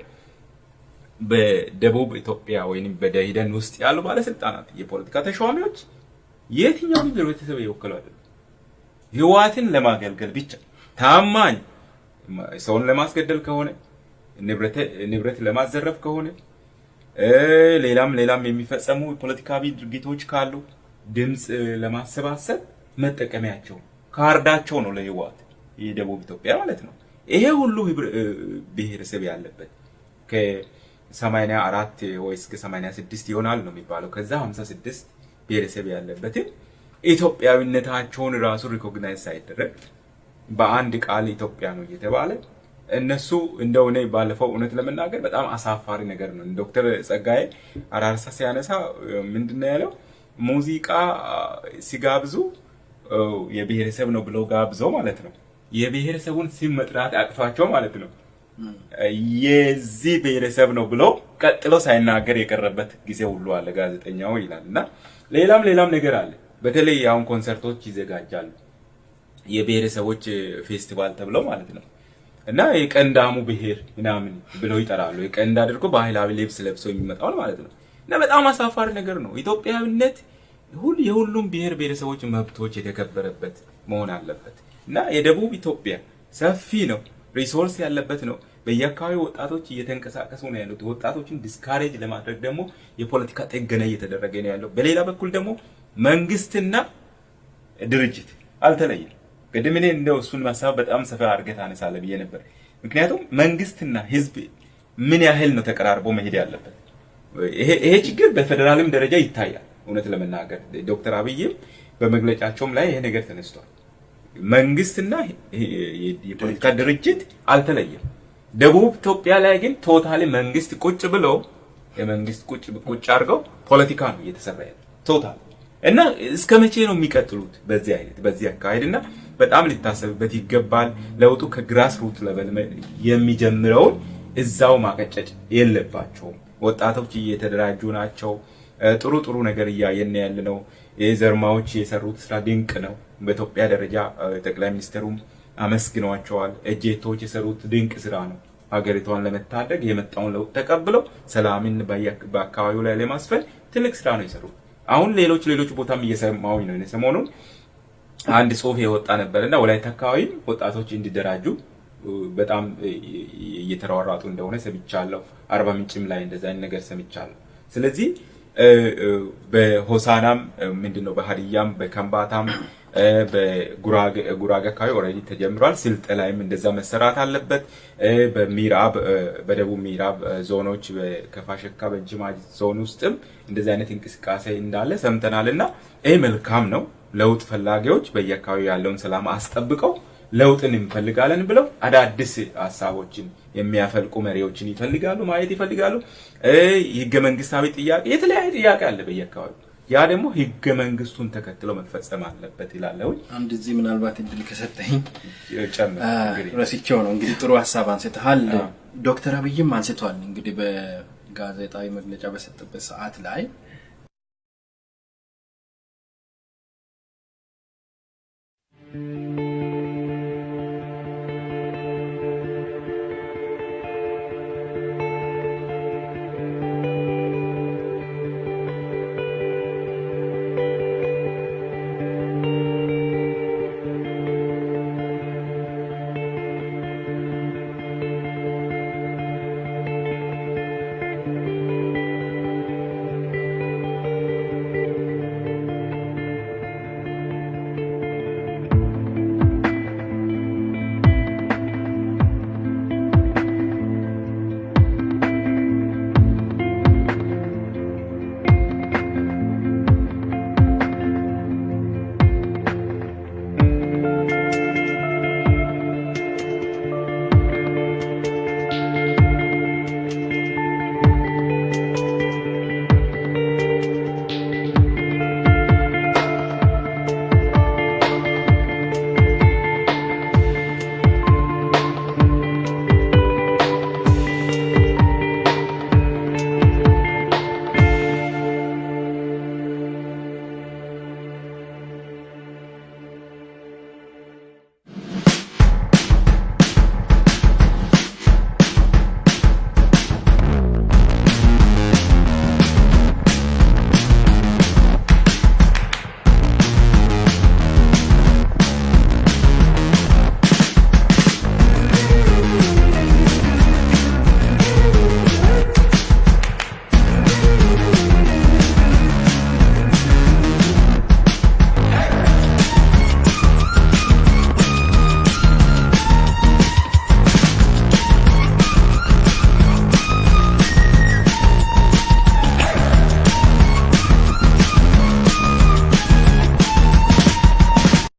በደቡብ ኢትዮጵያ ወይም በደኢህዴን ውስጥ ያሉ ባለስልጣናት፣ የፖለቲካ ተሿሚዎች የትኛውን ህብረተሰብ የወከሉ አይደለም። ህወሓትን ለማገልገል ብቻ ታማኝ፣ ሰውን ለማስገደል ከሆነ፣ ንብረት ለማዘረፍ ከሆነ፣ ሌላም ሌላም የሚፈጸሙ ፖለቲካዊ ድርጊቶች ካሉ ድምፅ ለማሰባሰብ መጠቀሚያቸው ካርዳቸው ነው ለህወሓት፣ የደቡብ ኢትዮጵያ ማለት ነው። ይሄ ሁሉ ብሔረሰብ ያለበት ከ84 ወይ እስከ 86 ይሆናል ነው የሚባለው። ከዛ 56 ብሔረሰብ ያለበትን ኢትዮጵያዊነታቸውን ራሱ recognize ሳይደረግ በአንድ ቃል ኢትዮጵያ ነው እየተባለ እነሱ እንደው እኔ ባለፈው እውነት ለመናገር በጣም አሳፋሪ ነገር ነው። ዶክተር ጸጋዬ አራርሳ ሲያነሳ ምንድነው ያለው? ሙዚቃ ሲጋብዙ የብሔረሰብ ነው ብለው ጋብዘው ማለት ነው። የብሔረሰቡን ስም መጥራት አቅቷቸው ማለት ነው። የዚህ ብሔረሰብ ነው ብሎ ቀጥሎ ሳይናገር የቀረበት ጊዜ ሁሉ አለ ጋዜጠኛው ይላል። እና ሌላም ሌላም ነገር አለ። በተለይ አሁን ኮንሰርቶች ይዘጋጃሉ፣ የብሔረሰቦች ፌስቲቫል ተብለው ማለት ነው። እና የቀንዳሙ ብሔር ምናምን ብለው ይጠራሉ። የቀንድ አድርጎ ባህላዊ ልብስ ለብሶ የሚመጣውን ማለት ነው። እና በጣም አሳፋሪ ነገር ነው። ኢትዮጵያዊነት የሁሉም ብሔር ብሔረሰቦች መብቶች የተከበረበት መሆን አለበት። እና የደቡብ ኢትዮጵያ ሰፊ ነው፣ resource ያለበት ነው። በየአካባቢው ወጣቶች እየተንቀሳቀሱ ነው ያሉት። ወጣቶችን discourage ለማድረግ ደግሞ የፖለቲካ ጥገና እየተደረገ ነው ያለው። በሌላ በኩል ደግሞ መንግስትና ድርጅት አልተለየም። ቅድም እኔ እንደው እሱን ሀሳብ በጣም ሰፋ አድርገህ ታነሳለህ ብዬ ነበር። ምክንያቱም መንግስትና ህዝብ ምን ያህል ነው ተቀራርቦ መሄድ ያለበት? ይሄ ችግር በፌዴራልም ደረጃ ይታያል። እውነት ለመናገር ዶክተር አብይም በመግለጫቸውም ላይ ይሄ ነገር ተነስቷል። መንግስትና የፖለቲካ ድርጅት አልተለየም። ደቡብ ኢትዮጵያ ላይ ግን totally መንግስት ቁጭ ብሎ የመንግስት ቁጭ ቁጭ አድርገው ፖለቲካ ነው እየተሰራ ያለው total። እና እስከ መቼ ነው የሚቀጥሉት በዚህ አይነት በዚህ አካሄድ? እና በጣም ሊታሰብበት ይገባል። ለውጡ ከ grass root level የሚጀምረውን እዛው ማቀጨጭ የለባቸውም። ወጣቶች እየተደራጁ ናቸው። ጥሩ ጥሩ ነገር እያየን ያለ ነው። የዘርማዎች የሰሩት ስራ ድንቅ ነው። በኢትዮጵያ ደረጃ ጠቅላይ ሚኒስትሩም አመስግኗቸዋል። ኤጄቶች የሰሩት ድንቅ ስራ ነው። ሀገሪቷን ለመታደግ የመጣውን ለውጥ ተቀብለው ሰላምን በአካባቢው ላይ ለማስፈን ትልቅ ስራ ነው የሰሩት። አሁን ሌሎች ሌሎች ቦታም እየሰማሁኝ ነው። ሰሞኑን አንድ ጽሁፍ የወጣ ነበር እና ወላይታ አካባቢም ወጣቶች እንዲደራጁ በጣም እየተሯሯጡ እንደሆነ ሰምቻለሁ። አርባ ምንጭም ላይ እንደዛ አይነት ነገር ሰምቻለሁ። ስለዚህ በሆሳናም ምንድነው በሀዲያም በከምባታም በጉራጌ አካባቢ already ተጀምሯል። ስልጤ ላይም እንደዛ መሰራት አለበት። በምዕራብ በደቡብ ምዕራብ ዞኖች በከፋ ሸካ ቤንች ማጂ ዞን ውስጥም እንደዚህ አይነት እንቅስቃሴ እንዳለ ሰምተናል እና ይህ መልካም ነው። ለውጥ ፈላጊዎች በየአካባቢው ያለውን ሰላም አስጠብቀው ለውጥን እንፈልጋለን ብለው አዳዲስ ሀሳቦችን የሚያፈልቁ መሪዎችን ይፈልጋሉ፣ ማየት ይፈልጋሉ። ህገ መንግስታዊ ጥያቄ፣ የተለያየ ጥያቄ አለ በየአካባቢው። ያ ደግሞ ህገ መንግስቱን ተከትሎ መፈጸም አለበት ይላለሁ። አንድ እዚህ ምናልባት እድል ከሰጠኝ ጨምር። ረስቼው ነው። እንግዲህ ጥሩ ሀሳብ አንስተሃል። ዶክተር አብይም አንስተዋል። እንግዲህ በጋዜጣዊ መግለጫ በሰጠበት ሰዓት ላይ